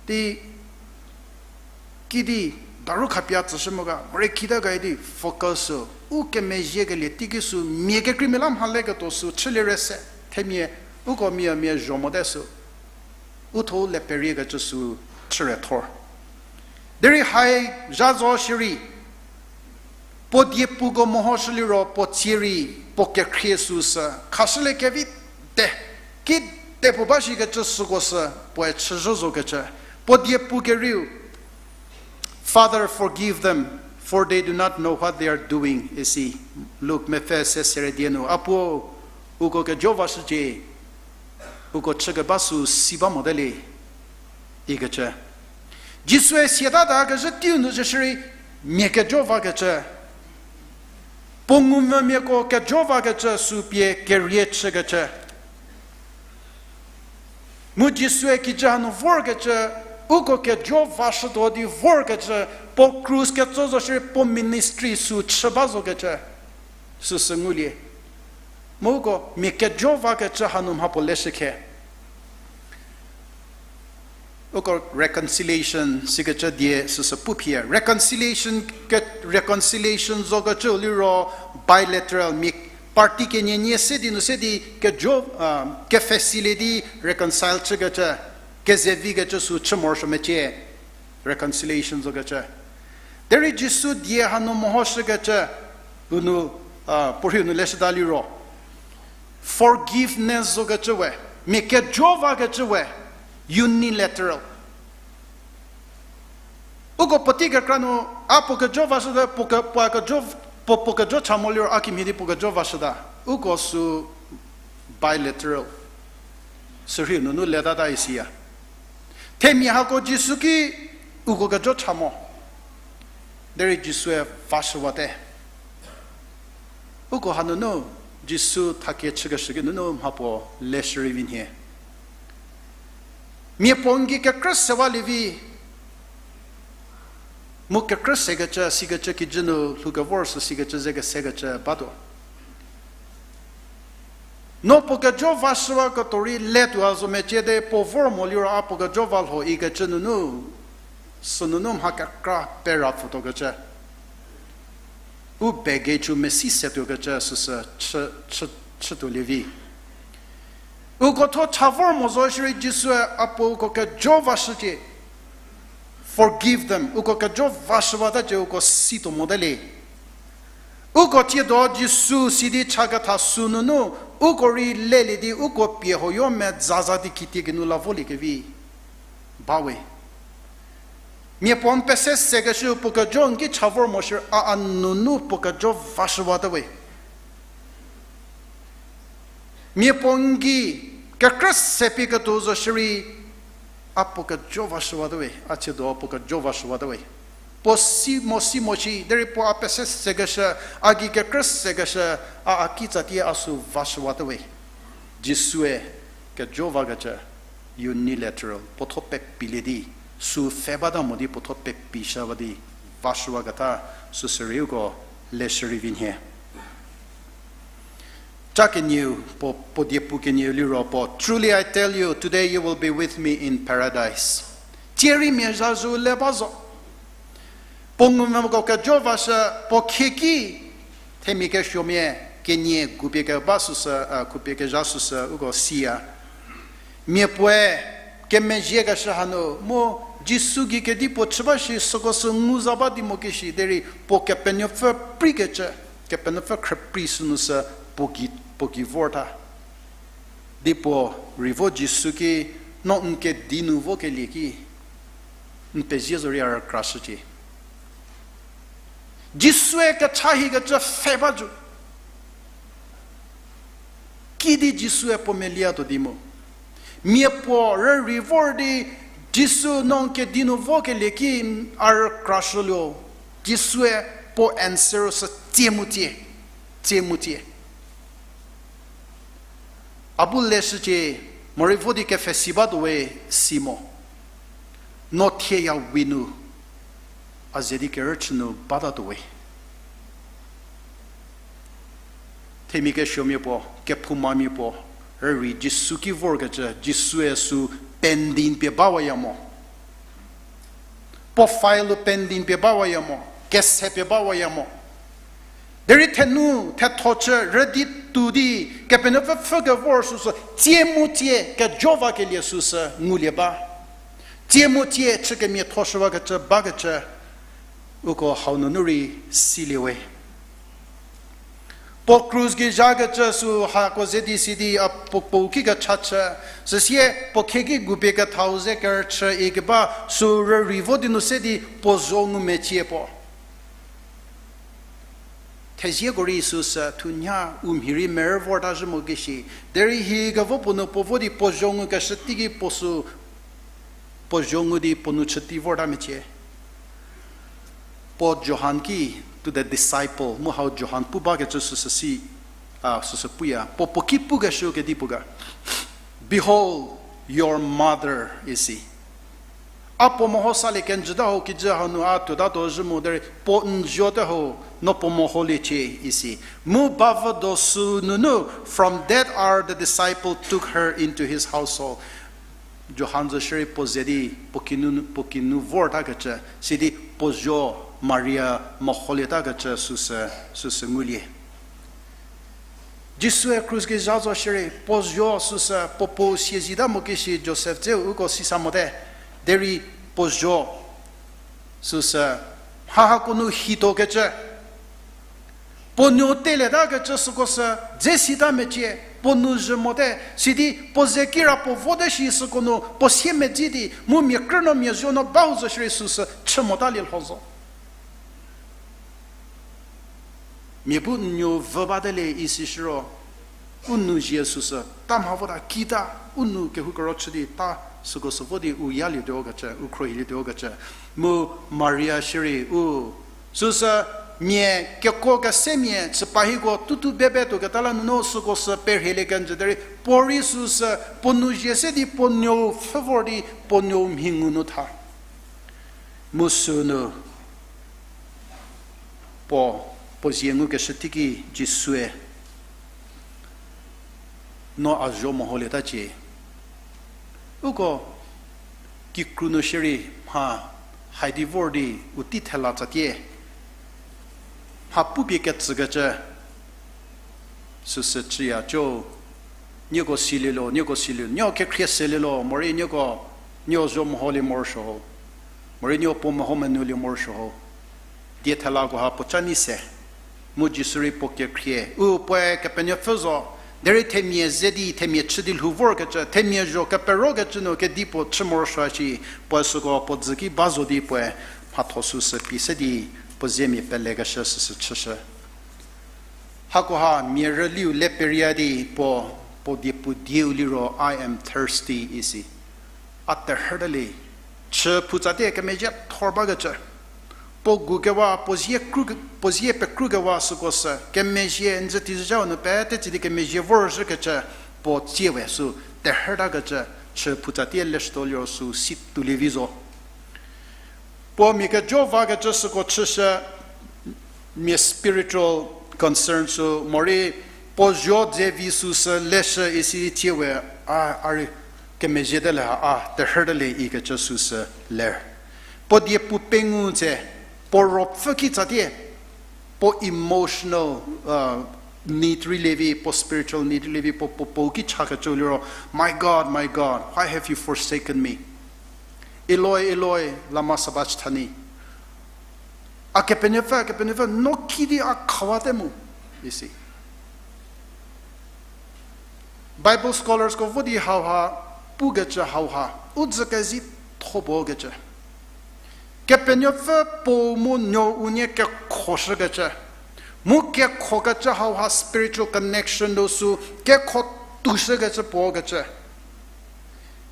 Di, kidi, daru khapie tsüshü mo ga, morei kita ga idi, focus-u, u kemezhiekelie teiki sü, mia kekreimia la mhaleketuo sü, chülie rei se, themia, uko mia mia zho mote sü. U thuo le periekecü sü chüre thor. Derei hai zha zo shierei, puo diepuko mehoshü liro puo tsie rei, puo kekhrie süsü khashülie kevi te, kite puo ba shikecü süko sü puoe chüzhü zokecü, puo diepu kerieu, Father, forgive them, for they do not know what they are doing, isi Luk mepfü se sere die nu, a puo, uko kejo vashücie, uko chükeba sü si ba mote le, ikecü. Jisue siatata kezhü teiu nu zo shierei, mia kejo vakecü, puo ngumvümiako kejo vakecü sü pie kerie chükecü. Mu Jisue kijü hanu vorkecü, uko kejo vashütuo di vorkecü, puo krus ketso zo shierei puo ministry sü chü ba zokecü, süsü ngulie. Mu uko mia kejo vakecü hanu mha puo leshükhe. Uko reconciliation sikecü die süsü pu phie. Reconciliation ke, reconciliation zokecüu liro bilateral, mia party kenie nie se di nu se di kejo, kefesilie di reconcile chükecü, kezevikecü sü chü morosuo mecie. Reconciliation zokecü. Derei Jisu die hanu mehoshükecü, u nu, puorhiu nu leshüta liro, forgiveness zokecü we, mia kejo vakecü we, unilateral. Uko puotei kekra nu, a puo kejo vashüta, puo ke, puo kejo, puo, puo kejo cha mo liro a kimhie di puo kejo vashüta. Uko sü bilateral. Sürhei nunu letata isiya. Themia hako Jisu ki uko kejo cha mo. Derei Jisue vashüwate. Uko hanunu Jisu thakie chükeshü ki nunu mha puo leshürei vi nhie. Mia puo n gei kekrü sewalie vi, mu kekrü sekecü, sikecü kijü nu lhoukevor sü sikecü ze kesekecü batuo. No puo kejo vashüwaketuo rei le tuo a zo mecie de puo vor mo liro a puo kejo va lho ikecü nunu, sünunu mha kekra pera pfütuokecü. U baggage-u mesi setuokecü süsü chü, chü, chütuolie vi. Uko thuo cha vor mo zo shierei Jisue a puo uko kejo vashücie. Forgive them. Uko kejo vashüwatacie uko situo mote le. Uko tsiedo Jisu sidi chaketha sünunu, uko rei lelie di uko pie huoyo mezaza di kitiekinu la voliekevi bawe. Mia puo n pese sekeshü puo kejo n ki cha vor mo shierei a a nunu puo kejo vashüwate we. Mia puo n gei kekrü se pie ketuo zo shierei a puo kejo vashüwate we, a tsiedo a puo kejo vashüwate we. Puo si mo si mo shi derei puo a pese sekeshü, a gei kekrü sekeshü, a a kitsa tie a sü vashüwate we. Jisue kejo vakecü unilateral, puo thuo pepilie di, sü pfhe bata mo di puo thuo pepishü ba di vashüwaketa süsü rei uko leshü rei vi nhie. Ca kenieu, puo, puo diepu kenieu liro puo, Truly I tell you, today you will be with me in paradise. Tsie rei mia zha zhü le ba zo. Puo ngumvüko kejo vashü, puo khieki, themia kesuomia, kenie gupie keba süsü, a, gupie kezha süsü uko siya. Mia puoe kemezhiekeshü hanu mu Jisu gei kedipuo chü ba shi süko sü ngu za ba di mo ki shi derei puo Kepenuopfü preikecü, Kepenuopfü khrüprei sünu sü puo gei, puo gei vorta. Di puo rei vo Jisu ki, no n kedi nu vokelie ki, n pezie zorei a rükrashücie. Jisue kecha hikecü pfhe ba zo. Kiüdi Jisue puo meliatuo di mu. Mia puo rürei vor di Jisu no n kedi nu vokelie ki a rükrashüluo. Jisue puo answer sü tsie mu tsie. Tsie mu tsie. A bu leshücie, morei vo di kepfhesi batuo we si mo. No thieya we nu, a ze di kerüchü nu batatuo we. Themia kesuomia puo, kephoumamia puo, rürei Jisu ki vorkecü, Jisue sü pending pie bawaya mo. Puo file-u pending pie bawaya mo, kese pie bawaya mo. Derei thenu, thetho chü, rüdi tuo di, Kepenuopfü pfhü kevor süsü, tsie mu tsie, kejo vakelie süsü, ngulie ba. Tsie mu tsie, chü kemiathoshüwakecü, bakecü, uko hau nunu rei silie we. Puo krus gei zhakecü sü hako ze di sidi a puo puo ki kecha chü, süsie puo khieki gupie kethau ze kerüchü ikeba sü rürei vo di nu se di puo zho ngumecie puo. Thezieko rei süsü thunya u mhi rei merü vorta zhü mo ki shi, derei hi kevo puo nu puo vo di puo zho ngukeshü teiki puo sü, puo zho ngu di puo nu chü tei vorta mecie. Puo Johan ki, to the disciple, mu hau Johan pu bakecü süsü si, a, süsü puya. Puo puo ki pukeshü kedipuo ga. Behold, your mother, isi. A puo meho salie kenjüta ho kijü hanu a tuotatuo zhü mo derei puo n zuote ho, no puo meholiecie isi. Mu bavü do sü nunu, from that hour the disciple took her into his household. Johan zo shierei puo ze di puo kinu, puo kinu vortakecü, sidi puo zuo Maria meholietakecü süsü, süsü ngulie. Jisue krus gei zha zo shierei puo zuo süsü puo puo siezita mo ki shi Josef dzeu uko sisa mote, derei puo zuo süsü mha hako nu hitokecü, puo nuo telieta kecü süko sü dze sita mecie, puo nu zhü mote, sidi puo ze kira puo vote shi süko nu puo siemedzi di mu mia krü no mia zuo no bau zo shierei süsü chü mota lielho zo. Mia bu n nuo vü bate le isi shiro, u nu zie süsü ta mha vota kita, u nu kehou kero chü di ta süko sü vo di u yalietuo kecü, u khruohilietuo kecü. Mu Maria shierei u süsü Mia kekuo kesemia chüpa hiko tutu bebe tuo keta la nunu süko sü perhielie kenjü derei, puo rei süsü, puo nu zie se di puo nuou pfhü vor di, puo nuou mhi ngu nu tha. Mu sünu, puo, puo zie ngukeshü teiki Jisue, no a zuo meholieta cie. Uko kikru nu shierei mha hai di vor di u tei thela tsatie. Mha pupie ketsükecü. Süsü chüya co, nieko silielo, nieko silielo, nieko kekhrie selielo, morei nieko, nieko zuo meholie morosuo ho. Morei nieko puo meho menulie morosuo ho. Die thelako ha puo ca nei se. Mu Jisu rei puo kekhrie. U puoe Kepenuopfü zo. Derei themia ze di, themia chü di lhou vorkecü, themia zho keperokecü nu kedipuo chü morosuo shi, puoe süko puo dzü ki ba zo di puoe mhatho süsü pie se di puo zemia pelekeshü süsü chüshü. Hakoha mia rüliu le peria di puo, puo diepu dieu liro, I am thirsty, isi. A terhütale, chü phutsatie kemezhie thor bakecü. Puo gukewa, puo zie kru, puo zie pekrukewa süko sü, kemezhie, n zü tizüzhau nu pete tsi di kemezhie vorzhükecü, puo tsie we sü terhütakecü, chü phutsatie leshütuo liro sü si tuolie vi zo. Puo mia kejo vakecü süko chüshü, mia spiritual concern sü, morei puo zuo dze vi süsü leshü isi tsie we, a, a rei kemezhie te le ha, a, terhütale ikecü süsü ler. Puo diepu pengou tse, puo ruopfü kitsatie, puo emotional, uh, need rei le vi, puo spiritual need rei le vi, puo, puo, puo ki chakecü liro, My God, my God, why have you forsaken me? Eloi, Eloi, lama sabachthani? A Kepenuopfü, Kepenuopfü, no kidi a khawate mu, isi. Bible scholars ko vo di hauha, pukecü hauha, u dzü kezitho puo kecü. Kepenuopfü puo mu nuo unie kekhoshükecü. Mu kekhokecü hauha spiritual connection do sü kekho tushükecü puo kecü.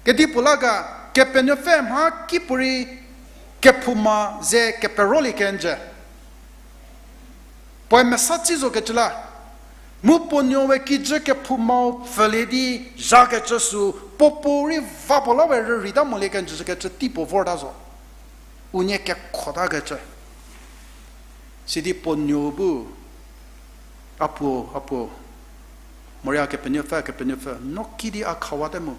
Kedipuo la ga, Kepenuopfü mha kipuorei kephouma ze keperolie kenjü. Puoe mesa tsi zo kecü la. Mu puo nuo we kijü kephoumau pfülie di zhakecü sü, puo puo rei va puo la we rüreita molie kenjü kecü tei puo vorta zo. Unie kekhotakecü. Sidi puo nuo bu, a puo, a puo, morei a Kepenuopfü, Kepenuopfü, no kidi a khawate mu,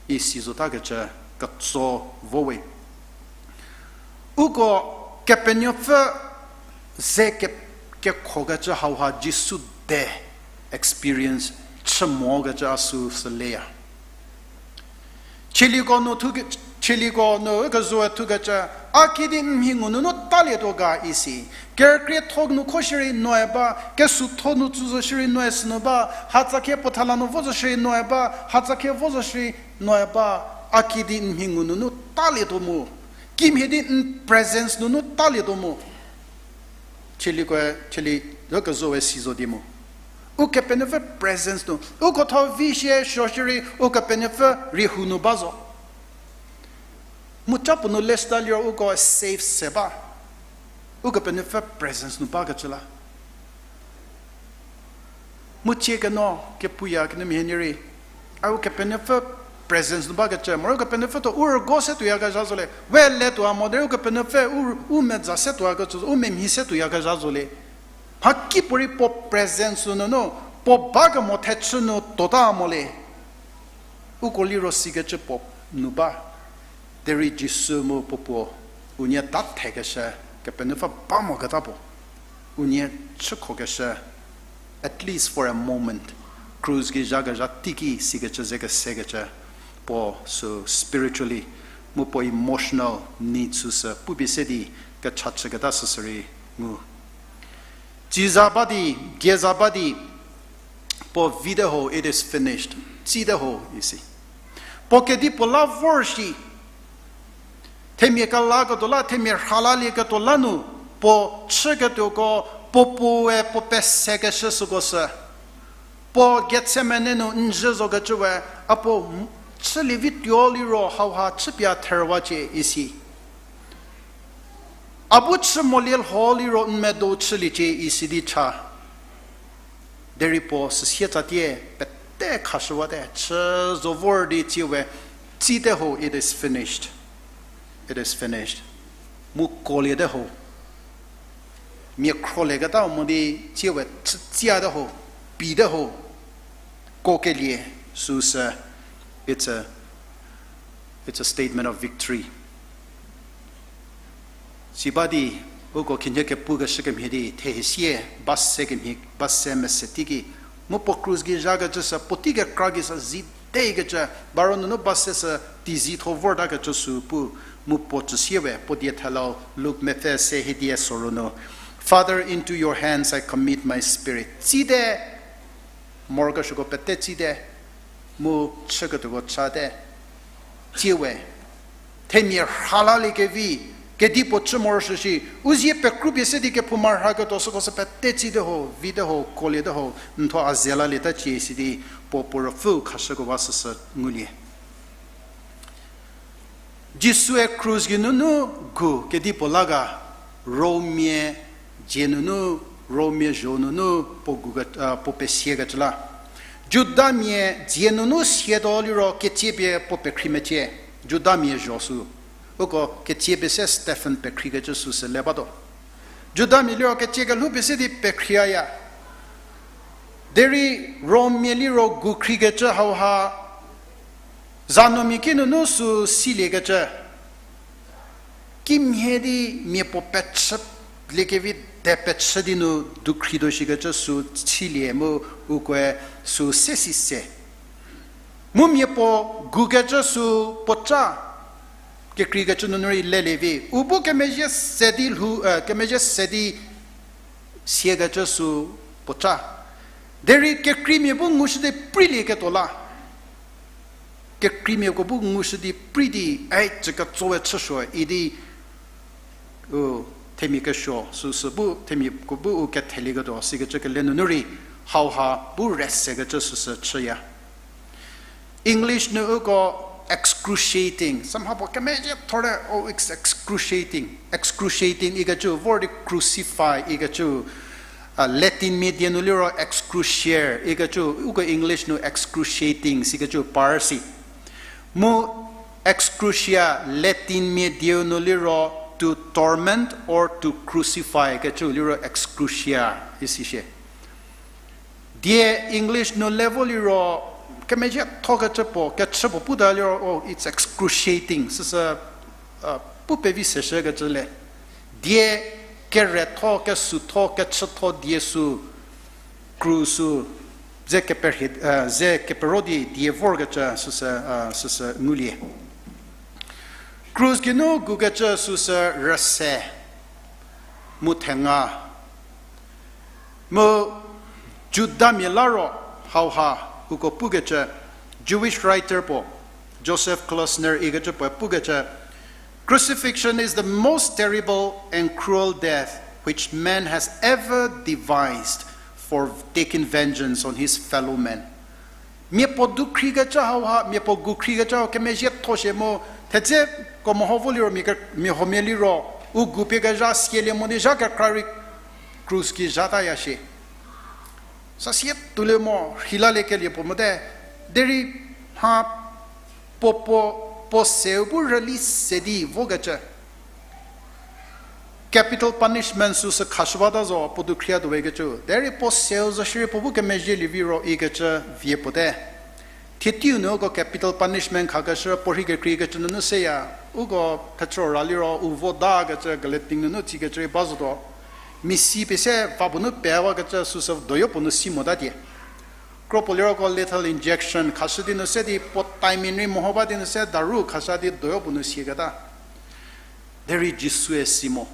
isi zotakecü ketso vo we. Uko Kepenuopfü ze ke-, kekhokecü hauha Jisu de experience chü mokecü a sü süleya. Chieliko nu thu ke-, chieliko nu kezoe thukecü, a kidi n mhi ngu nunu talietuo ga isi. Kerükrietho nu kho shierei noe ba, kesutho nu tsü zo shierei noe sünu ba, hatsa khie puo thala nu vo zo shierei noe ba, hatsa khie vo zo shierei noe ba, a kidi n mhi ngu nunu talietuo mu. Kimhie di n presence nunu talietuo mu. Chieliko, chielie, zo kezoe si zo di mu. Ukepenuopfü presence nu. Uko tho vi shie suo shierei Ukepenuopfü rei hou nu ba zo. Mu ca puo nu leshüda liro uko safe se ba. Ukepenuopfü presence nu bakecü la. Mu cie keno, kepuya kenu mhie nirei. A Ukepenuopfü presence nu bakecü. Morei Ukepenuopfü tuo u rügo se tuoyakezha zo le. We le tuo a mo derei Ukepenuopfü u, u medza se tuoyakecü, u memhi se tuoyakezha zo le. Mhakipuorei puo presence nunu, puo bakemo thechü nu tuota mo le. Uko liro sikecü puo nu ba. Derei Jisu mu puo puo, unie ta thekeshü, Kepenuopfü ba moketa puo. Unie chükhokeshü, at least for a moment, krus ki zhakezha teiki sikecü ze kesekecü, puo sü spiritually, mu puo emotional needs süsü pupie se di kecha chüketa süsü rei ngu. Tsiza ba di, gieza ba di, puo vite ho, it is finished. Tsite ho, isi. Puo kedipuo la vor shi. Themia kelaketuo la, themia rhalalieketuo la nu, puo chüketuoko, puo puoe puo pesekeshü süko sü. Puo Gethsemane nu n zhü zokecü we, a puo chülie vi tuo liro hauha chüpie a therüwacie isi. A bu chü molie lho liro n medo chüliecie isi di cha. Derei puo süsie tsatie pete khashüwate, chü zo vor di tsiewe, tsite ho, it is finished. It is finished. Mu koliete ho. Mia khrolieketa mo di tsiewe chütsiate ho, pite ho, kokelie, süsü, it's a, it's a statement of victory. Siba di, uko khinhie kepukeshü kemhie di, thehesie, ba se kemhie, ba se mese teiki, mu puo krus gei zhakecü sü, puotei kekra gei sü zi tekecü, baro nunu ba se sü, teizi tho vortakecü sü pu, mu puo tsüsie we, puo die thelau, Luk mepfü se hiedie sorou nu, Father, into your hands I commit my spirit. Tsite, morokesuoko pete tsite, mu chüketuoko chate, tsiewe, themia rhalaliekevi, kedipuo chü morosuo shi, u zie pekrupie se di kephouma rhaketuo süko sü pete tsite ho, vite ho, koliete ho, n thuo a ze lalieta cie sidi, puo puo ruopfüu khashüko ba süsü ngulie. Jisue krus gei nunu gu kedipuo la ga, Rommia dzie nunu, Rommia zho nunu puo gu ke, puo pesiekecü la. Judamia dzie nunu sietuo liro ketsiepie puo pekhri mecie, Judamia zho sü. Uko ketsiepie se Stephen pekhriekecü süsü le batuo. Judamia liro ketsie kelhoupie se di pekhriaya. Derei Rommia liro gu khriekecü hauha, zanuomia ki nunu sü siliekecü. Kimhie di mia puo pechü liekevi de pechü di nu dukhrituo shikecü sü silie mu ukoe sü se si se. Mu mia puo gukecü sü puoca, kekreikecü nunu rei lelie vi. U bu kemezhie se di lhou, eh, kemezhie se di siekecü sü puoca. Derei kekreimia bu ngushü di preilieketuo la. Kekreimiako bu ngushü di prei di, ei, cü ketsoe chüsuo idi, u, themia kesuo, süsü bu, themiako bu u kethelieketuo, sikecü kele nunu rei, hauha bu resekecü süsü chüya. English nu uko excruciating, somehow puo kemezhie thor te, oh, it's excruciating. Excruciating ikecü vor di crucify ikecü, Latin mia die nu liro excruciare ikecü, uko English nu excruciating sikecü par si. Mu excrucia Latin mia dieu nu liro to torment or to crucify kecü liro excrucia isi shie. Die English nu level liro kemezhie thokecü puo, kechü puo puta liro, oh, it's excruciating, süsü, pu pevi seshükecü le. Die keretho, kesutho, kechütho die sü, kru sü, ze keperhie, ze kepero di die vorkecü süsü, süsü ngulie. Krus geinu gukecü süsü rüse, mu thenga, mu Judamia la ro hauha uko pukecü, Jewish writer puo, Joseph Klausner ikecü puoe pukecü, Crucifixion is the most terrible and cruel death which man has ever devised for taking vengeance on his fellow men. Mia puo dukhrikecü hauha, mia puo gukhrikecü hau kemezhie tho shie mu, thedzeko meho vo liro mia ke, mia huomia liro, u gupie kezha sielie mo di zha kekra rei krus ki zhataya shie. Sasie tuolie mo, rheilaliekelie puo mote, derei mha puo puo, puo seu bu rüli se di vokecü. Capital punishment süsü khashü bata zo, puo dukhriatuo ikecü. Derei puo seu zo shierei puo bu kemezhielie viro ikecü vie puote. Thie teiu nu uko capital punishment khakeshü puo rhei kekreikecü nunu seya, uko thechü ra liro u vo dakecü Galatian nunu tsikecü rei ba zotuo. Misi pie se va puo nu pewakecü süsü doyo puo nu si motatie. Kro puo liroko lethal injection khashü di nu se di puo timing rei meho ba di nu se daru khashü di doyo puo nu sieketa. Derei Jisue si mo.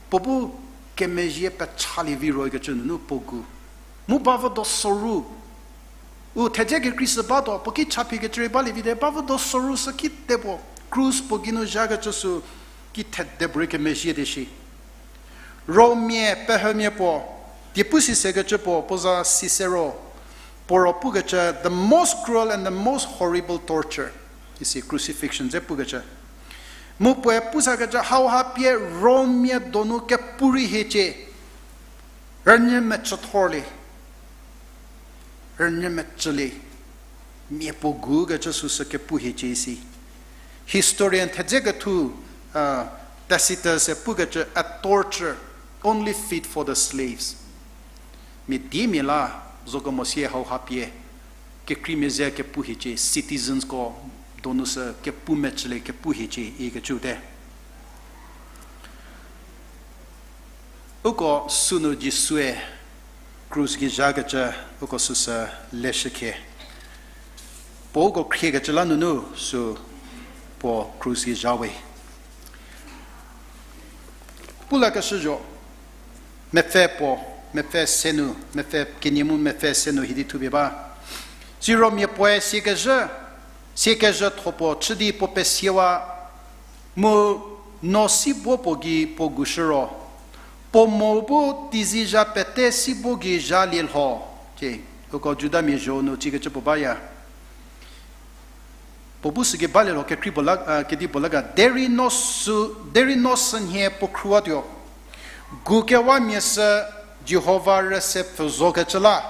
Puo bu kemezhie pechalie viro ikecü nunu puo gu. Mu bavü do soru. U thedze kekrei sü batuo, puo ki cha phikecü rei balie vite, bavü do soru sü kite puo, krus puo geinu zhakecü sü ki thede puorei kemezhie di shi. Romia pehümia puo, diepu sisekecü puo, puo za Cicero, puo ro pukecü, the most cruel and the most horrible torture. Isi crucifixion dze pukecü. Mu puoe pusakecü hauha pie Rommia donu kepu rei hiecie, rünyü mecüthorlie, rünyü mecülie, mia puo gukecü süsü kepu hiecie isi. Historian thedze kethu, Tacitus-e pukecü, a torture only fit for the slaves. Mia diemia la, zo kemo sie hauha pie, kekreimia ze kepu hiecie, citizensko donu sü kepu mecülie kepu hiecie ikecü te. Uko sünu Jisue krus gei zhakecü, uko süsü leshükhie. Puo uko khriekecü la nunu sü puo krus gei zha we. Pulakeshü zo, mepfü puo, mepfü senu, mepfü kenie mu mepfü senu hidi thupie ba. Siro mia puoe siekezhü, siekezhü tho puo chü di puo pesiewa, mu no sibo puo gei puo gushü ro, puo mo bu teizie zha pete sibo gei zhalie lho. Tie, uko Judamia zho nu cikecü puo baya. Puo bu sügei balie lho, kekrei puo la, kedipuo la ga, derei no sü, derei no sünhie puo khrüwatuo. Gukewamia sü Jihova rüse pfü zokecü la.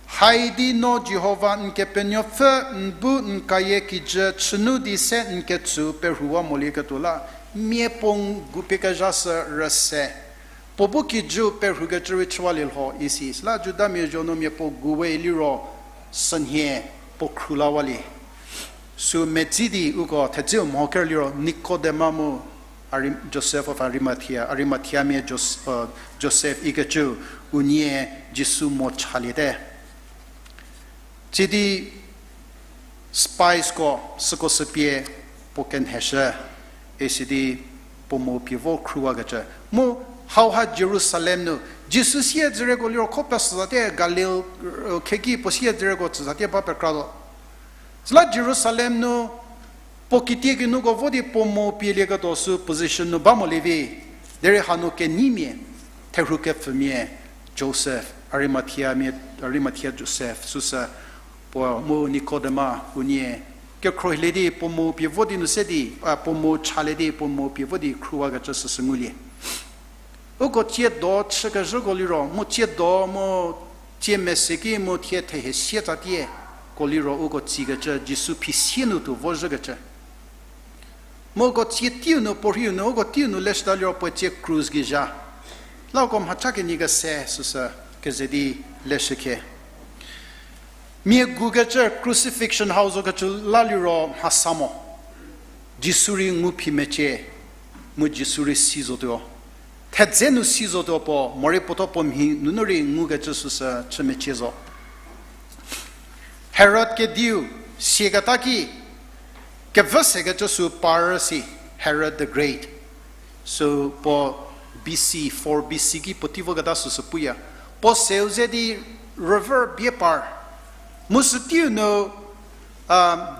Haidi no Jihova n Kepenuopfü n bu n kayie kijü chünu di se n ketsü perhuwa molieketuo la, mia puo n gupie kezha sü rüse. Puo bu kijüu perhukecü rei chüwalie lho isi. Süla Judamia zho nu mia puo gu we liro sünhie puo khrülawalie. Sü medzi di uko thedzeu mho ker liro Nikodema mu Ari-, Joseph of Arimathea, Arimathiamia Jos-, Joseph ikecü unie Jisu mo chaliete. Sidi spiesko süko sü pie puo kenheshü, isidi puo mo pie vo khrüwakecü. Mu hauha Jerusalem nu, Jisu siedzüreko liro kho pesüzatie Galil, kheki puo siedzüreko tsüzatie ba pekratuo. Süla Jerusalem nu puo kitiekinuko vo di puo mo pielieketuo sü position nu ba molie vi, derei hanu keneimia, therhu kepfümia Josef, Arimatheamia, Arimathea Josef süsü, puo mu Nikodema unie, kekhruohilie di puo mo pie vo di nu se di, puo mo chalie di puo mo pie vo di khrüwakecü süsü ngulie. Uko tsiedo chükezhüko liro, mu tsiedo mu tsie mese ki mu thie thehie sietsatie ko liro uko tsikecü Jisu phisie nu tuo vozhükecü. Mu uko tsie teiu nu, puo rhiu nu, uko teiu nu leshüta liro puo tsie krus gei zha. La uko mhacha kenie kese süsü keze di leshükhe. Mia gukecü crucifixion hau zokecü la liro mhasa mo. Jisu rei ngu phi mecie, mu Jisu rei si zotuo. Thedze nu si zotuo puo, morei puotho puo mhi nunu rei ngukecü süsü chü mecie zo. Herod kediu siaketa ki, kevü sekecü sü par si, Herod the Great. Sü puo B C, four B C ki puotei voketa süsü puya. Puo seu ze di rüvü bie par. Mu sü teiu nu,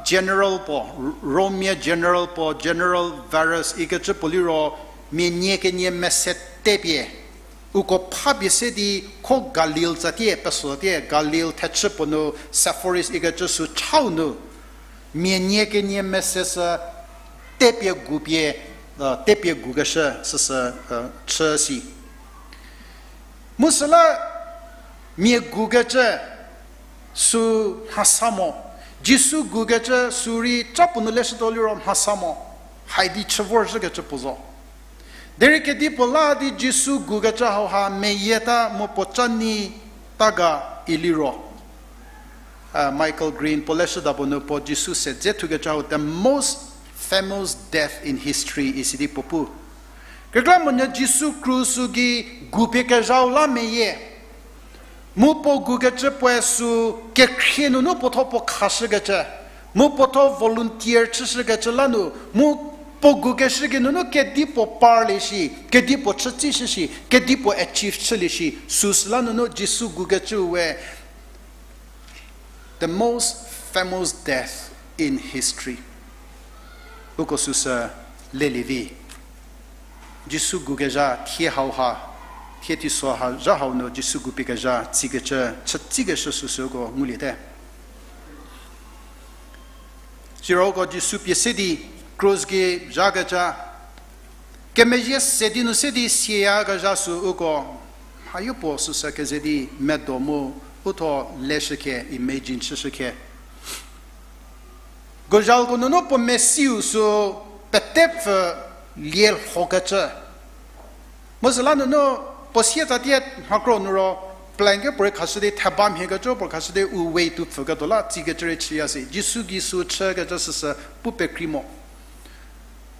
general puo, Romia general puo, General Varus ikecü puo liro, mia nie kenie mese tepie. Uko phapie se di kho Galil tsatie, pesotie, Galil thechü puo nu Sepphoris ikecü sü chau nu, mia nie kenie mese sü tepie gupie, tepie gukeshü süsü chü si. Mu süla mia gukecü sü mhasa mo, Jisu gukecü sü rei ca puo nu leshütuo liro mhasa mo, haidi chü vorzhükecü puo zo. Derei kedipuo la di Jisu gukecü hauha meyieta mu puo ca nei ta ga iliro. Michael Green puo leshüda puo nu puo Jisu se dze thukecü hau the most famous death in history isi di puo pu. Kekreilamonyü Jisu krus gei gupie kezhau la meyie. Mu puo gukecü puoe sü kekhrie nunu puotho puo khashükecü, mu puotho volunteer chüshükecü la nu, mu puo gukeshü gei nunu kedipuo parlie shi, kedipuo chütsishü shi, kedipuo achieve chülie shi, süsü la nunu Jisu gukecüu we the most famous death in history. Uko süsü lelie vi. Jisu gukezha thie hauha, thie teiso ha zha hau nu Jisu gupie kezha tsikecü, chütsikeshü süsüko nguliete. Siro uko Jisu pie se di Krus gei zhakeca, kemezhie se di nu se di sieyakezha sü uko, mhayo puo süsü keze di medo mu, u thuo leshükhe, imagine chüshükhe. Gozhaliko nunu puo mesiu sü petepfü lie lhokecü. Mu süla nunu puo sie tsatie mhakro nu ro, plan kepuorei khashü di theba mhiekecü puo khashü di u we tu pfüketuo la tsikecü rei chüya si. Jisu gei sü chükecü süsü pu pekrei mo.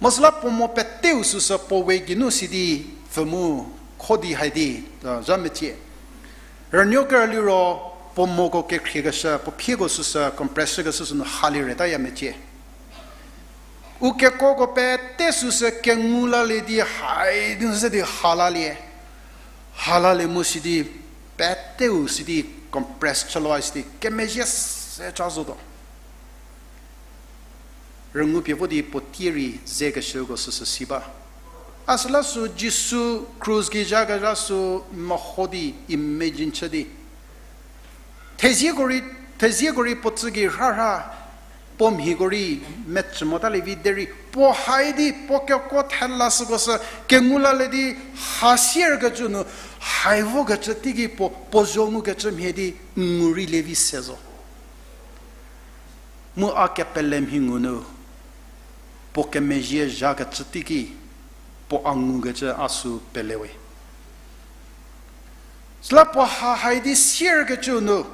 Mu süla puo mo peteu süsü puo we geinu si di pfü mu kho di hai di, zha mecie. Rünuoker liro puo moko kekhriekeshü, puo phieko süsü compress shükeshü sünu halie reta ya mecie. U kekuoko pete süsü kengu lalie di hai di se di halalie. Halalie mu si di peteu si di compress chülo si di kemezhie se cha zotuo. Rüngupie vo di puo tie rei zekeshüko süsü si ba. A süla sü Jisu krus gei zhakezha sü meho di imagine chü di. Thezieko rei, thezieko rei puo tsü gei rharha, puo mhieko rei mecü motalie vi derei puo hai di puo kekuo thela süko sü kengu lalie di ha sierkecü nu, hai vokecü teiki puo, puo zo ngukecü mhie di ngu rei lie vi se zo. Mu a kepele mhi ngu nu, puo kemezhie zhakecü teiki, puo a ngukecü a sü pele we. Süla puo ha hai di sierkecü nu,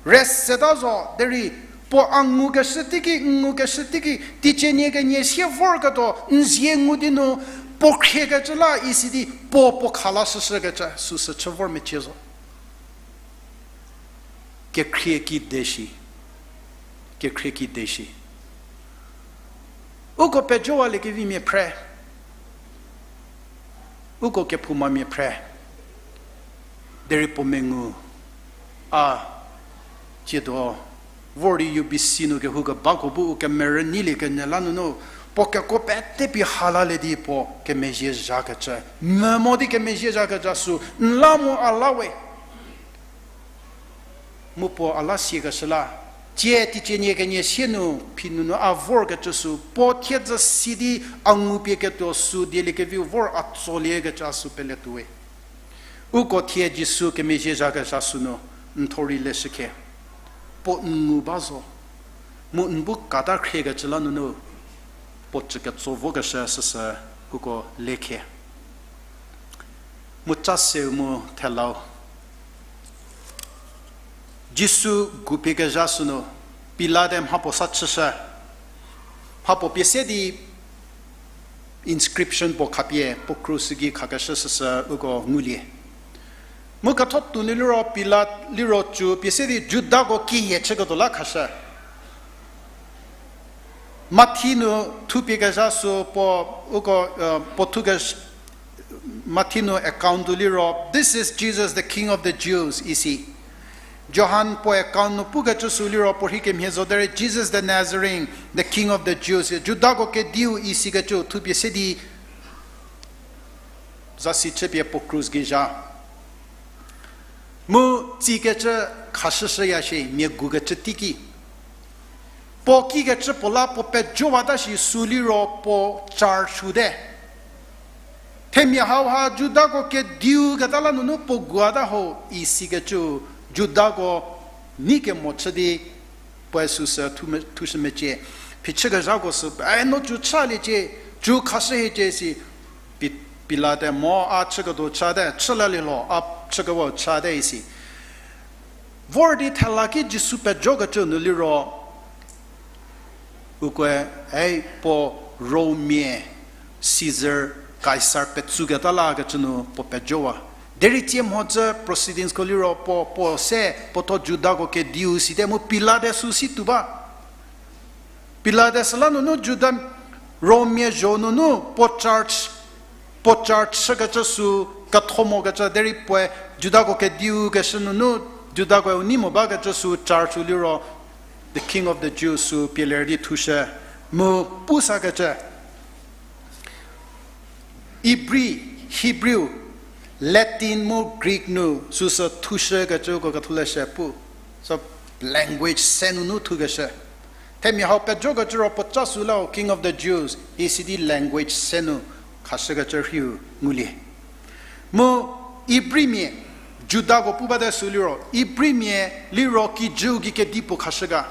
rest seta zo derei, puo a ngukeshü teiki, n ngukeshü teiki, teicie nie kenie sie vorketuo, n zie ngu di nu, puo khriekecü la isi di, puo puo khala shüshükecü, süsü chü vor mecie zo. Kekhrie ki de shi. Kekhrie ki de shi. Uko pejowalie kevimia phre. Uko kephoumamia phre. Derei puo mengu. A, tsiedo, vor di U B C nu kehoukebako bu u kemerü neilie kenyü la nunu, puo kekuo pete pie halalie di puo kemezhie zhakecü. Memo di kemezhie zhakecü sü, n la mu a la we. Mu puo a la siekeshü la, tsie teicie nie kenie sie nu, phi nunu a vorkecü sü, puo thiedzü si di a ngupie ketuo sü dieliekeviu vor a tsoliekecü sü peletuo we. Uko thie Jisu kemezhie zhakezha sünu, n thuo rei leshükhe. Puo n ngu ba zo. Mu n bu kata khriekecü la nunu, puo cüketso vokeshü süsü uko lekhe. Mu ca seu mu thelau. Jisu gupie kezha sünu, Pilate mhapuo sa chüshü. Mhapuo pie se di inscription puo khapie, puo krus gei khakeshü süsü uko ngulie. Mu ketho tuonu liro Pilat liro cü pie se di Judako kihie chüketuo la khashü. Mathi nu thupie kezha sü puo, uko, puo thu ke, Mathi nu account-u liro, This is Jesus, the King of the Jews, isi. Johan puo account nu pukecü sü liro puo rhei kemhie zo derei, Jesus the Nazarene, the King of the Jews, Judako kediu isikecü thupie se di zasi chüpie puo krus gei zha. Mu tsikecü khashüshüya shie mia gukecü teiki. Puo kikecü puo la puo pejowata shi sü liro puo charge-u te. Themia hauha Judako kediu keta la nunu puo guata ho isikecü Judako nei kemo chü di puoe süsü thushü mecie. Phichükezhako sü, e, no cü chaliecie, cü khashü hiecie si, Pilate mo a chüketuo chate, chülalietuo, a chükewa chate isi. Vor di thela ki Jisu pejokecü nu liro, ukoe, e, puo Rommia Caesar, Kaisar petsüketa lakecü nu puo pejowa. Derei tsie mhodzü proceedingsko liro puo, puo se, puo thuo Judako kediu site mu Pilate sü si tuo ba. Pilate süla nunu Juda, Rommia zho nunu puo charge, puo charge chükecü sü ketho mokecü derei puoe Judako kediu keshü nunu Judako u nei mo bakecü sü charge-u liro, the King of the Jews sü pieler di thushü mu pusakecü. Ibri, Hebrew, Latin mu Greek nu süsü thushükecüko ketholeshü pu. So language se nunu thukeshü. Themia hau pejokecü ro puoca sü la King of the Jews, isidi language se nu khashükecü rhiu ngulie. Mu Ibrimia, Judako pu bate sü liro, Ibrimia liro kijüu gei kedipuo khashü ga,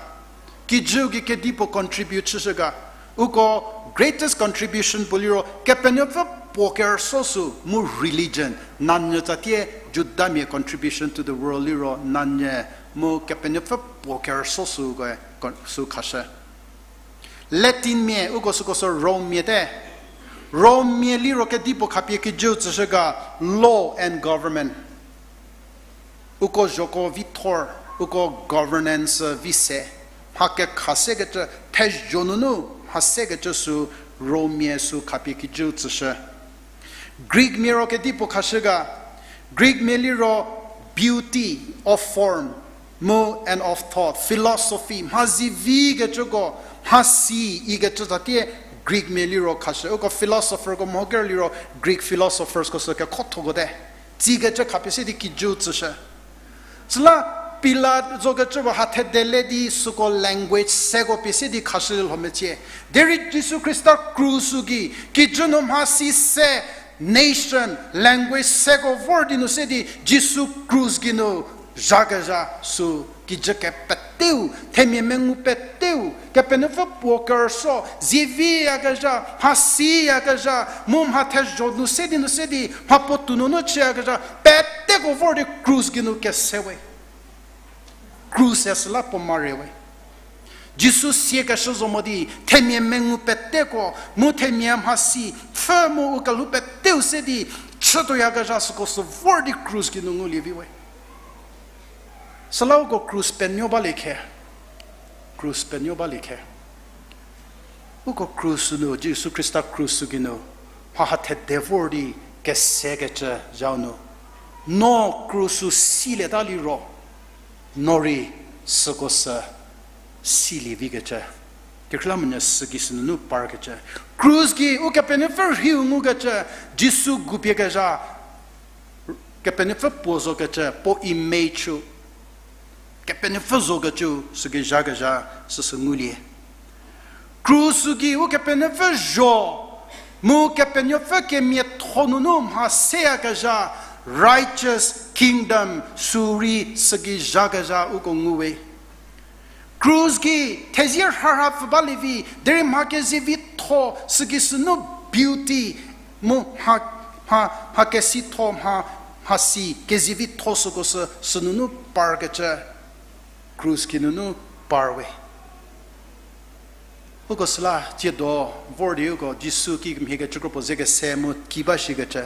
kijüu gei kedipuo contribute chüshü ga, uko greatest contribution puo liro Kepenuopfü puo kerüsuo sü mu religion, nanyü tsatie Judamia contribution to the world liro nanyü mu Kepenuopfü puo kerüsuo süko, sü khashü. Latinmia, uko süko sü Rommia te. Rommia liro kedipuo khapie kijüu tsüshü ga, law and government. Uko zhoko vi thor, uko governance vi se. Mha kekha sekecü, thezho nunu mha sekecü sü Rommia sü khapie kijüu tsüshü. Greekmia ro kedipuo khashü ga, Greekmia liro beauty of form, mu and of thought, philosophy, mha zivikecüko, mha si ikecü tsatie Greekmia liro khashü. Uko philosopherko mho ker liro Greek philosophersko sü kekhothoko te. Tsikecü khapie se di kijüu tsüshü. Süla Pilat zokecü puo ha thedele di süko language seko pie se di khashü lho mecie. Derei Jisu Khrista krus sü gei, kijü nu mha si se, nation, language seko vor di nu se di Jisu krus gei nu zhakezha sü kijü kepeteu, themia mengu peteu, Kepenuopfü puo kerüsuo, zivi yakezha, mha si yakezha, mu mha thezho nu se di nu se di, mha puotou nunu chü yakezha, peteko vor di krus gei nu kese we. Krus-e süla puo mare we. Jisu siekeshü zo mo di, themia mengu peteko, mu themia mha si, pfhü mu u kelhou peteu se di, chütuoyakezha süko sü vor di krus gei nu ngulie vi we. Süla uko krus penuo balie khe. Krus penuo balie khe. Uko krus sü nu, Jisu Khrista krus sü gei nu, mha ha thede vor di kesekecü zhau nu, no krus sü silieta liro, no rei süko sü silie vikecü. Kekreilamonyü sü gei sünunu parkecü. Krus gei Ukepenuopfü rhiu ngukecü, Jisu gupiekezha, Kepenuopfü puo zokecü, puo image-u, Kepenuopfü zokecü, sü gei zhakezha, süsü ngulie. Krus sü gei Ukepenuopfü zho, mu Kepenuopfü kemiatho nunu mha seyakezha, righteous kingdom, sü rei sü gei zhakezha uko ngu we. Krus gei thezie rharha pfü balie vi, derei mha kezivitho sü gei sünu beauty, mu mha, mha, mha kesitho, mha, mha si kezivitho süko sü, sünunu parkecü, krus gei nunu par we. Uko süla tsiedo vor di uko Jisu kikemhie kecü kropuo ze kese mu ki ba shikecü.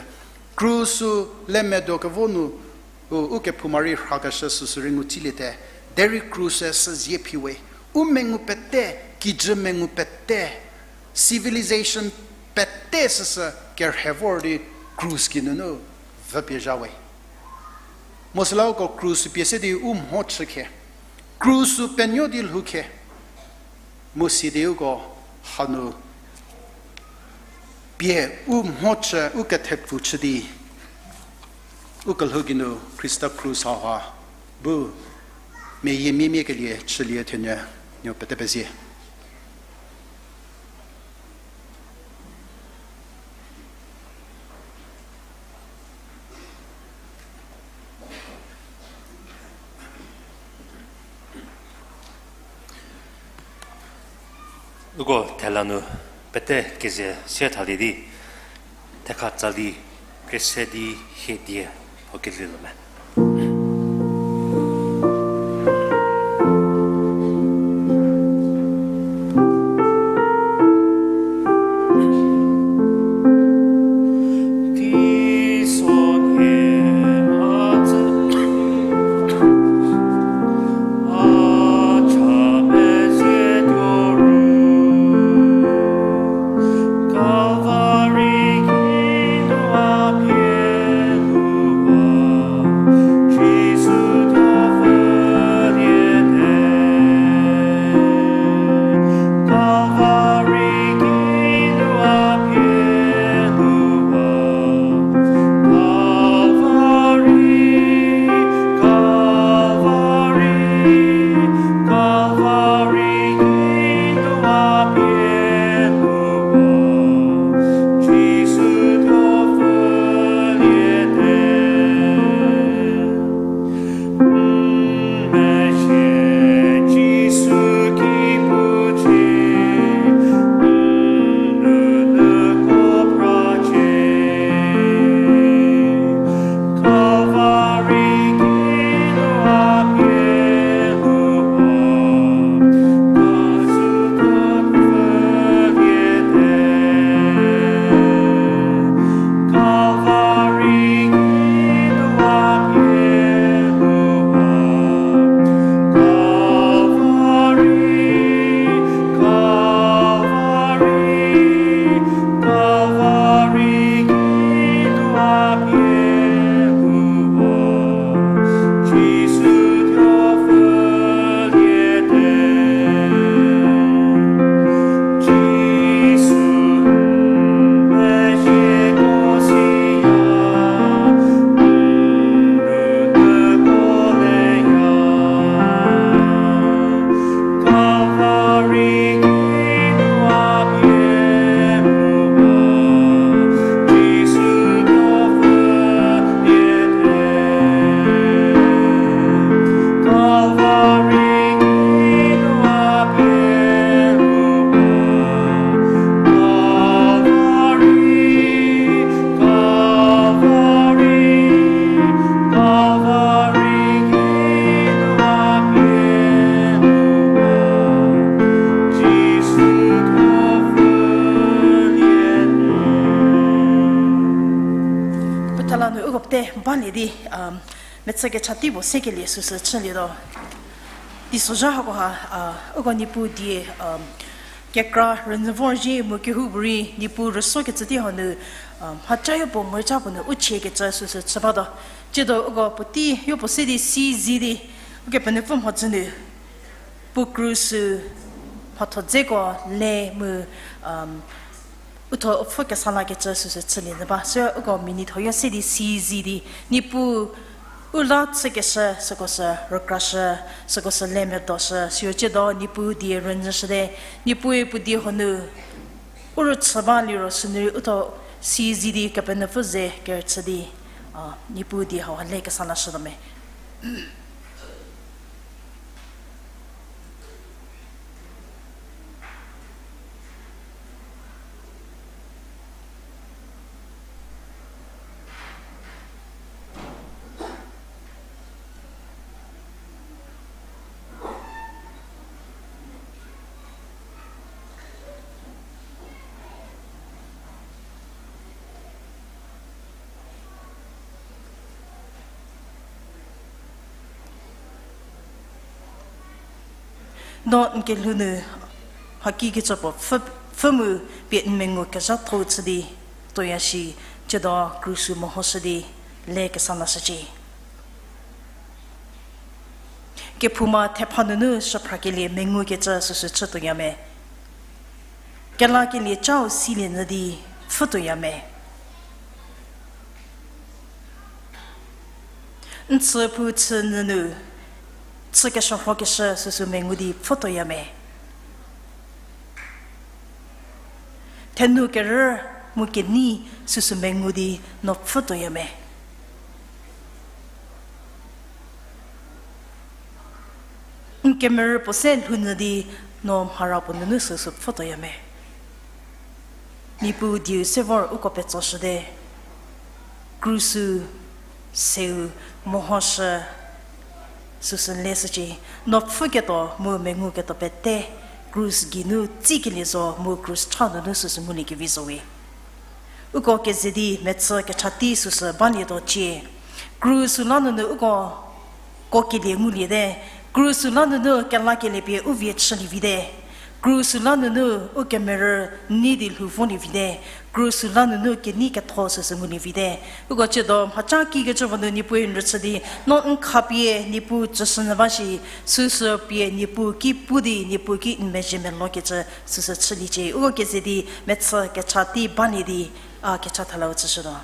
Krus sü le medo kevo nu, u, ukephouma rei rhakeshü süsü rei ngutsiliete. Derei krus-e sü zie phi we. U mengu pete, kijü mengu pete, civilization pete süsü kerhe vor di krus gei nunu vüpie zha we. Mu süla uko krus pie se di u mho chü khe. Krus penuo di lhou khe. Mu sidi uko hanu pie u mho chü, u kethepfu chü di, u kelhou gei nu Khrista krus hauha bu meyie miemie kelie chülie thenyü, nuo pete pezie. Uko thela nu pete keze sie thalie di, thekha tsali kese di hie die ho kelilo me. lie di, mechü kecha tei puo sekelie süsü chülietuo. Teisozha hakoha, uko Niepuu die, kekra rünyü vorzhie mu kehoupuorei Niepuu rüsuokecü tei hanu, mhaca yopuo morica puo nu u chiekecü süsü chü batuo. Tsiedo uko puotei yopuo se di si zi di, Ukepenuopfü mhodzü nu puo krus-u mhatho dzeko le mu, u thuo u pfhü kesa lakecü süsü chülie nyü ba. Sü uko minute hoyo se di si zi di, Niepuu u la chükeshü süko sü rükrashü, süko sü le medoshü, siro tsiedo Niepuu die rünyüshüte, Niepuue puo die hanu u rüchü ba liro sünu rei u thuo si zi di Kepenuopfü ze kerüchü di, Niepuu die hauha le kesa lashütuo me. No n kelhou nu mhakikecü puo pfhü, pfhü mu pie n mengu kezhatho chü di tuoya shi, tsiedo krus-u mehoshü di le kesa lashücie. Kephouma thepha nunu shüphrakelie mengukecü süsü chü tuoya me. Kelakelie cau silie nyü di pfhü tuoya me. N chü phou chü nyü nu, chü keshürhokeshü süsü mengu di pfhü tuoya me. Thenu kerü mu kenei süsü mengu di no pfhü tuoya me. N kemerü puo se lhou nyü di no mhara puo nunu süsü pfhü tuoya me. Niepuu dieu se vor uko petsoshüte, krus-u seu mehoshü süsü leshücie. No pfhüketuo mu menguketuo pete krus geinu tsikelie zo mu krus cha nunu süsü nguliekevi zo we. Uko keze di mechü kecha tei süsü balietuo cie. Krus-u la nunu uko kokelie nguliete, krus-u la nunu kelakelie pie u vie chülie vite, krus-u la nunu u kemerü nei di lhou volie vite, krus-u la nunu kenei ketho süsü ngulie vite. Uko tsiedo mhaca kikecü puo nu Niepuue n rüchü di, no n khapie Niepuu tsüshünyü ba shi, süsü pie Niepuu ki pu di Niepuu ki n mezhie melokecü süsü chüliecie. Uko keze di mechü kecha tei balie di, a kecha thalau chüshütuo.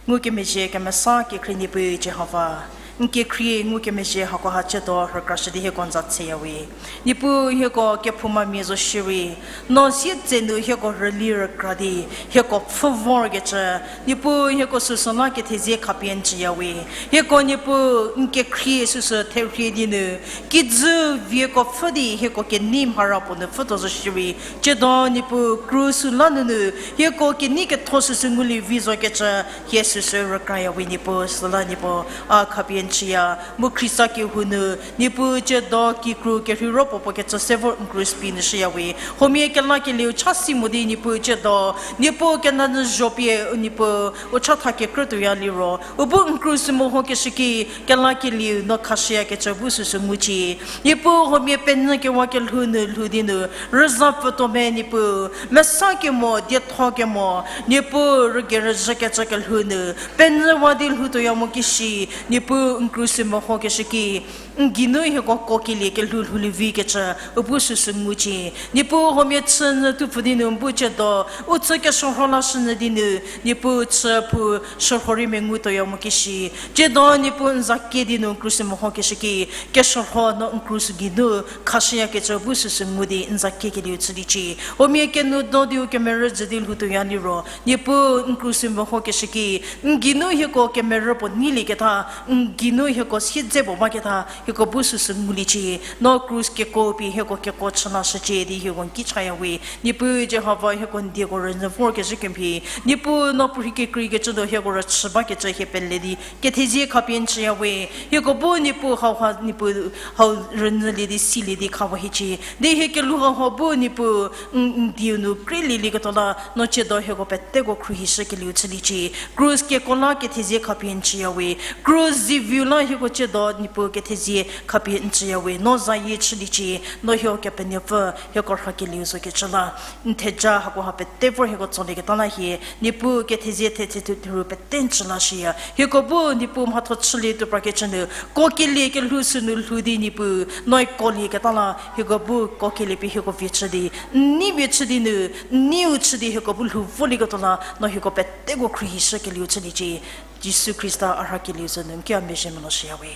Ngukemezhie kemesa kekhrie Niepuu Jihova, n kekhrie ngukemezhie hakoha tsiedo rükrashü di hieko n za tseya we. Niepuu hieko kephoumamia zo shierei, no sietsenu hieko rüli rükra di hieko pfhü vorkecü, Niepuu hieko süsü la kethezie khapie n tsüya we. Hieko Niepuu n kekhrie süsü therhie di nu, kijü vieko pfhü di hieko kenei mhara puo nu pfhütuo zo shierei, tsiedo Niepuu krus-u la nunu hieko kenei ketho süsü ngulie vi zokecü, hie süsü rükraya we Niepuu, süla Niepuu, a khapie n tsüya, mu Khrista kehou nu, Niepuu tsiedo kikru kerheiro puo puo kecü se vor n krus pie nu shüya we. Huomia kelakelieu cha si mo di Niepuu tsiedo, Niepuu kenanyü zho pie, Niepuu, u chatha kekrü tuoya liro, u bu n krus-u mehokeshü ki, kelakelieu no khashüyakecü bu süsü ngucie. Niepuu huomia penyü kewa kelhou nu lhou di nu, rüza pfütuo me Niepuu, mesa kemo, dietho kemo, Niepuu rügerüzhükecü kelhou nu, penyüwa di lhou tuoya mo kishi, Niepuu n krus-u mehokeshü ki, n geinu hieko kokelie kelhou lhoulie vikecü, u bu süsü ngucie. Niepuu huomia chünyü thupfü di nu n bu tsiedo, u chü keshürho lashünyü di nu, Niepuu chü phou shürho rei mengu tuoya mo kishi. Tsiedo Niepuu n za kie di nu n krus-u mehokeshü ki, keshürho no n krus-u geinu, khashüyakecü bu süsü ngu di n za kiekelieu chüliecie. Huomia kenu do di u kemerü jü di lhou tuoya liro, Niepuu n krus-u mehokeshü ki, n geinu hieko kemerü puo neilieketa, n Inu hieko siedze puo baketa hieko bu süsü nguliecie, no krus keko pie hieko keko chü lashücie di hieko n ki chaya we. Niepuu Jihova, hieko n dieko rünyü vorkezhü kemhie, Niepuu no puorhi kekreikecü nu hieko rüchü bakecü hie pele di kethezie khapie n chüya we. Hieko bu Niepuu hauha Niepuu hau rünyülie di silie di khawa hiecie. Di hie kelhou hauha bu Niepuu n, n dieu nu kreilielieketuo la no tsiedo hieko peteko khruohishükelieu chüliecie. Krus keko la kethezie khapie n chüya we. Krus ziviu la hieko tsiedo Niepuu kethezie khapie n chüya we. No zayie chüliecie, no hieko Kepenuopfü, hieko rhakelieu zokecü la n theja hakoha pete vor hieko tsolieketa la hie Niepuu kethezie thetse thu theru pete n chü lashüya. Hieko bu Niepuu mhatho chülie tuo prakecü nu kokelie kelhou sünu lhou di Niepuu noe kolieketa la hieko bu kokelie pie hieko vie chü di, n nei vie chü di nu, n neiu chü di hieko bu lhou volieketuo la no hieko peteko khruohishükelieu chüliecie. Jisu Khrista a rhakelieu za nu n ki a mezhie meloshüya we.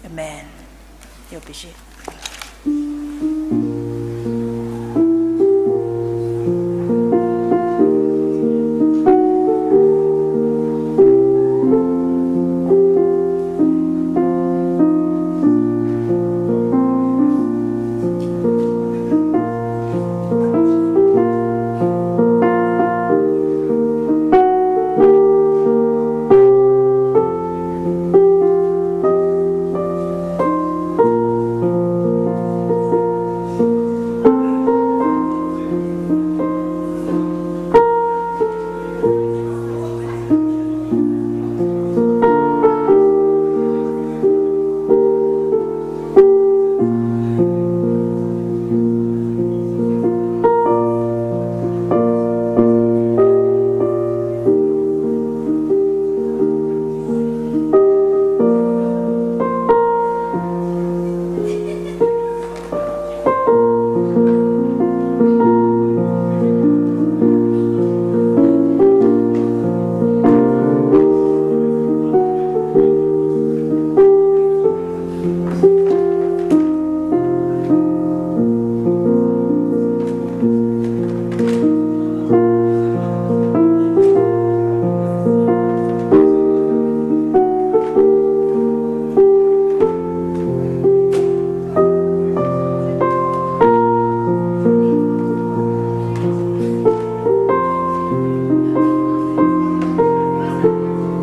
Amen. Yo pezie.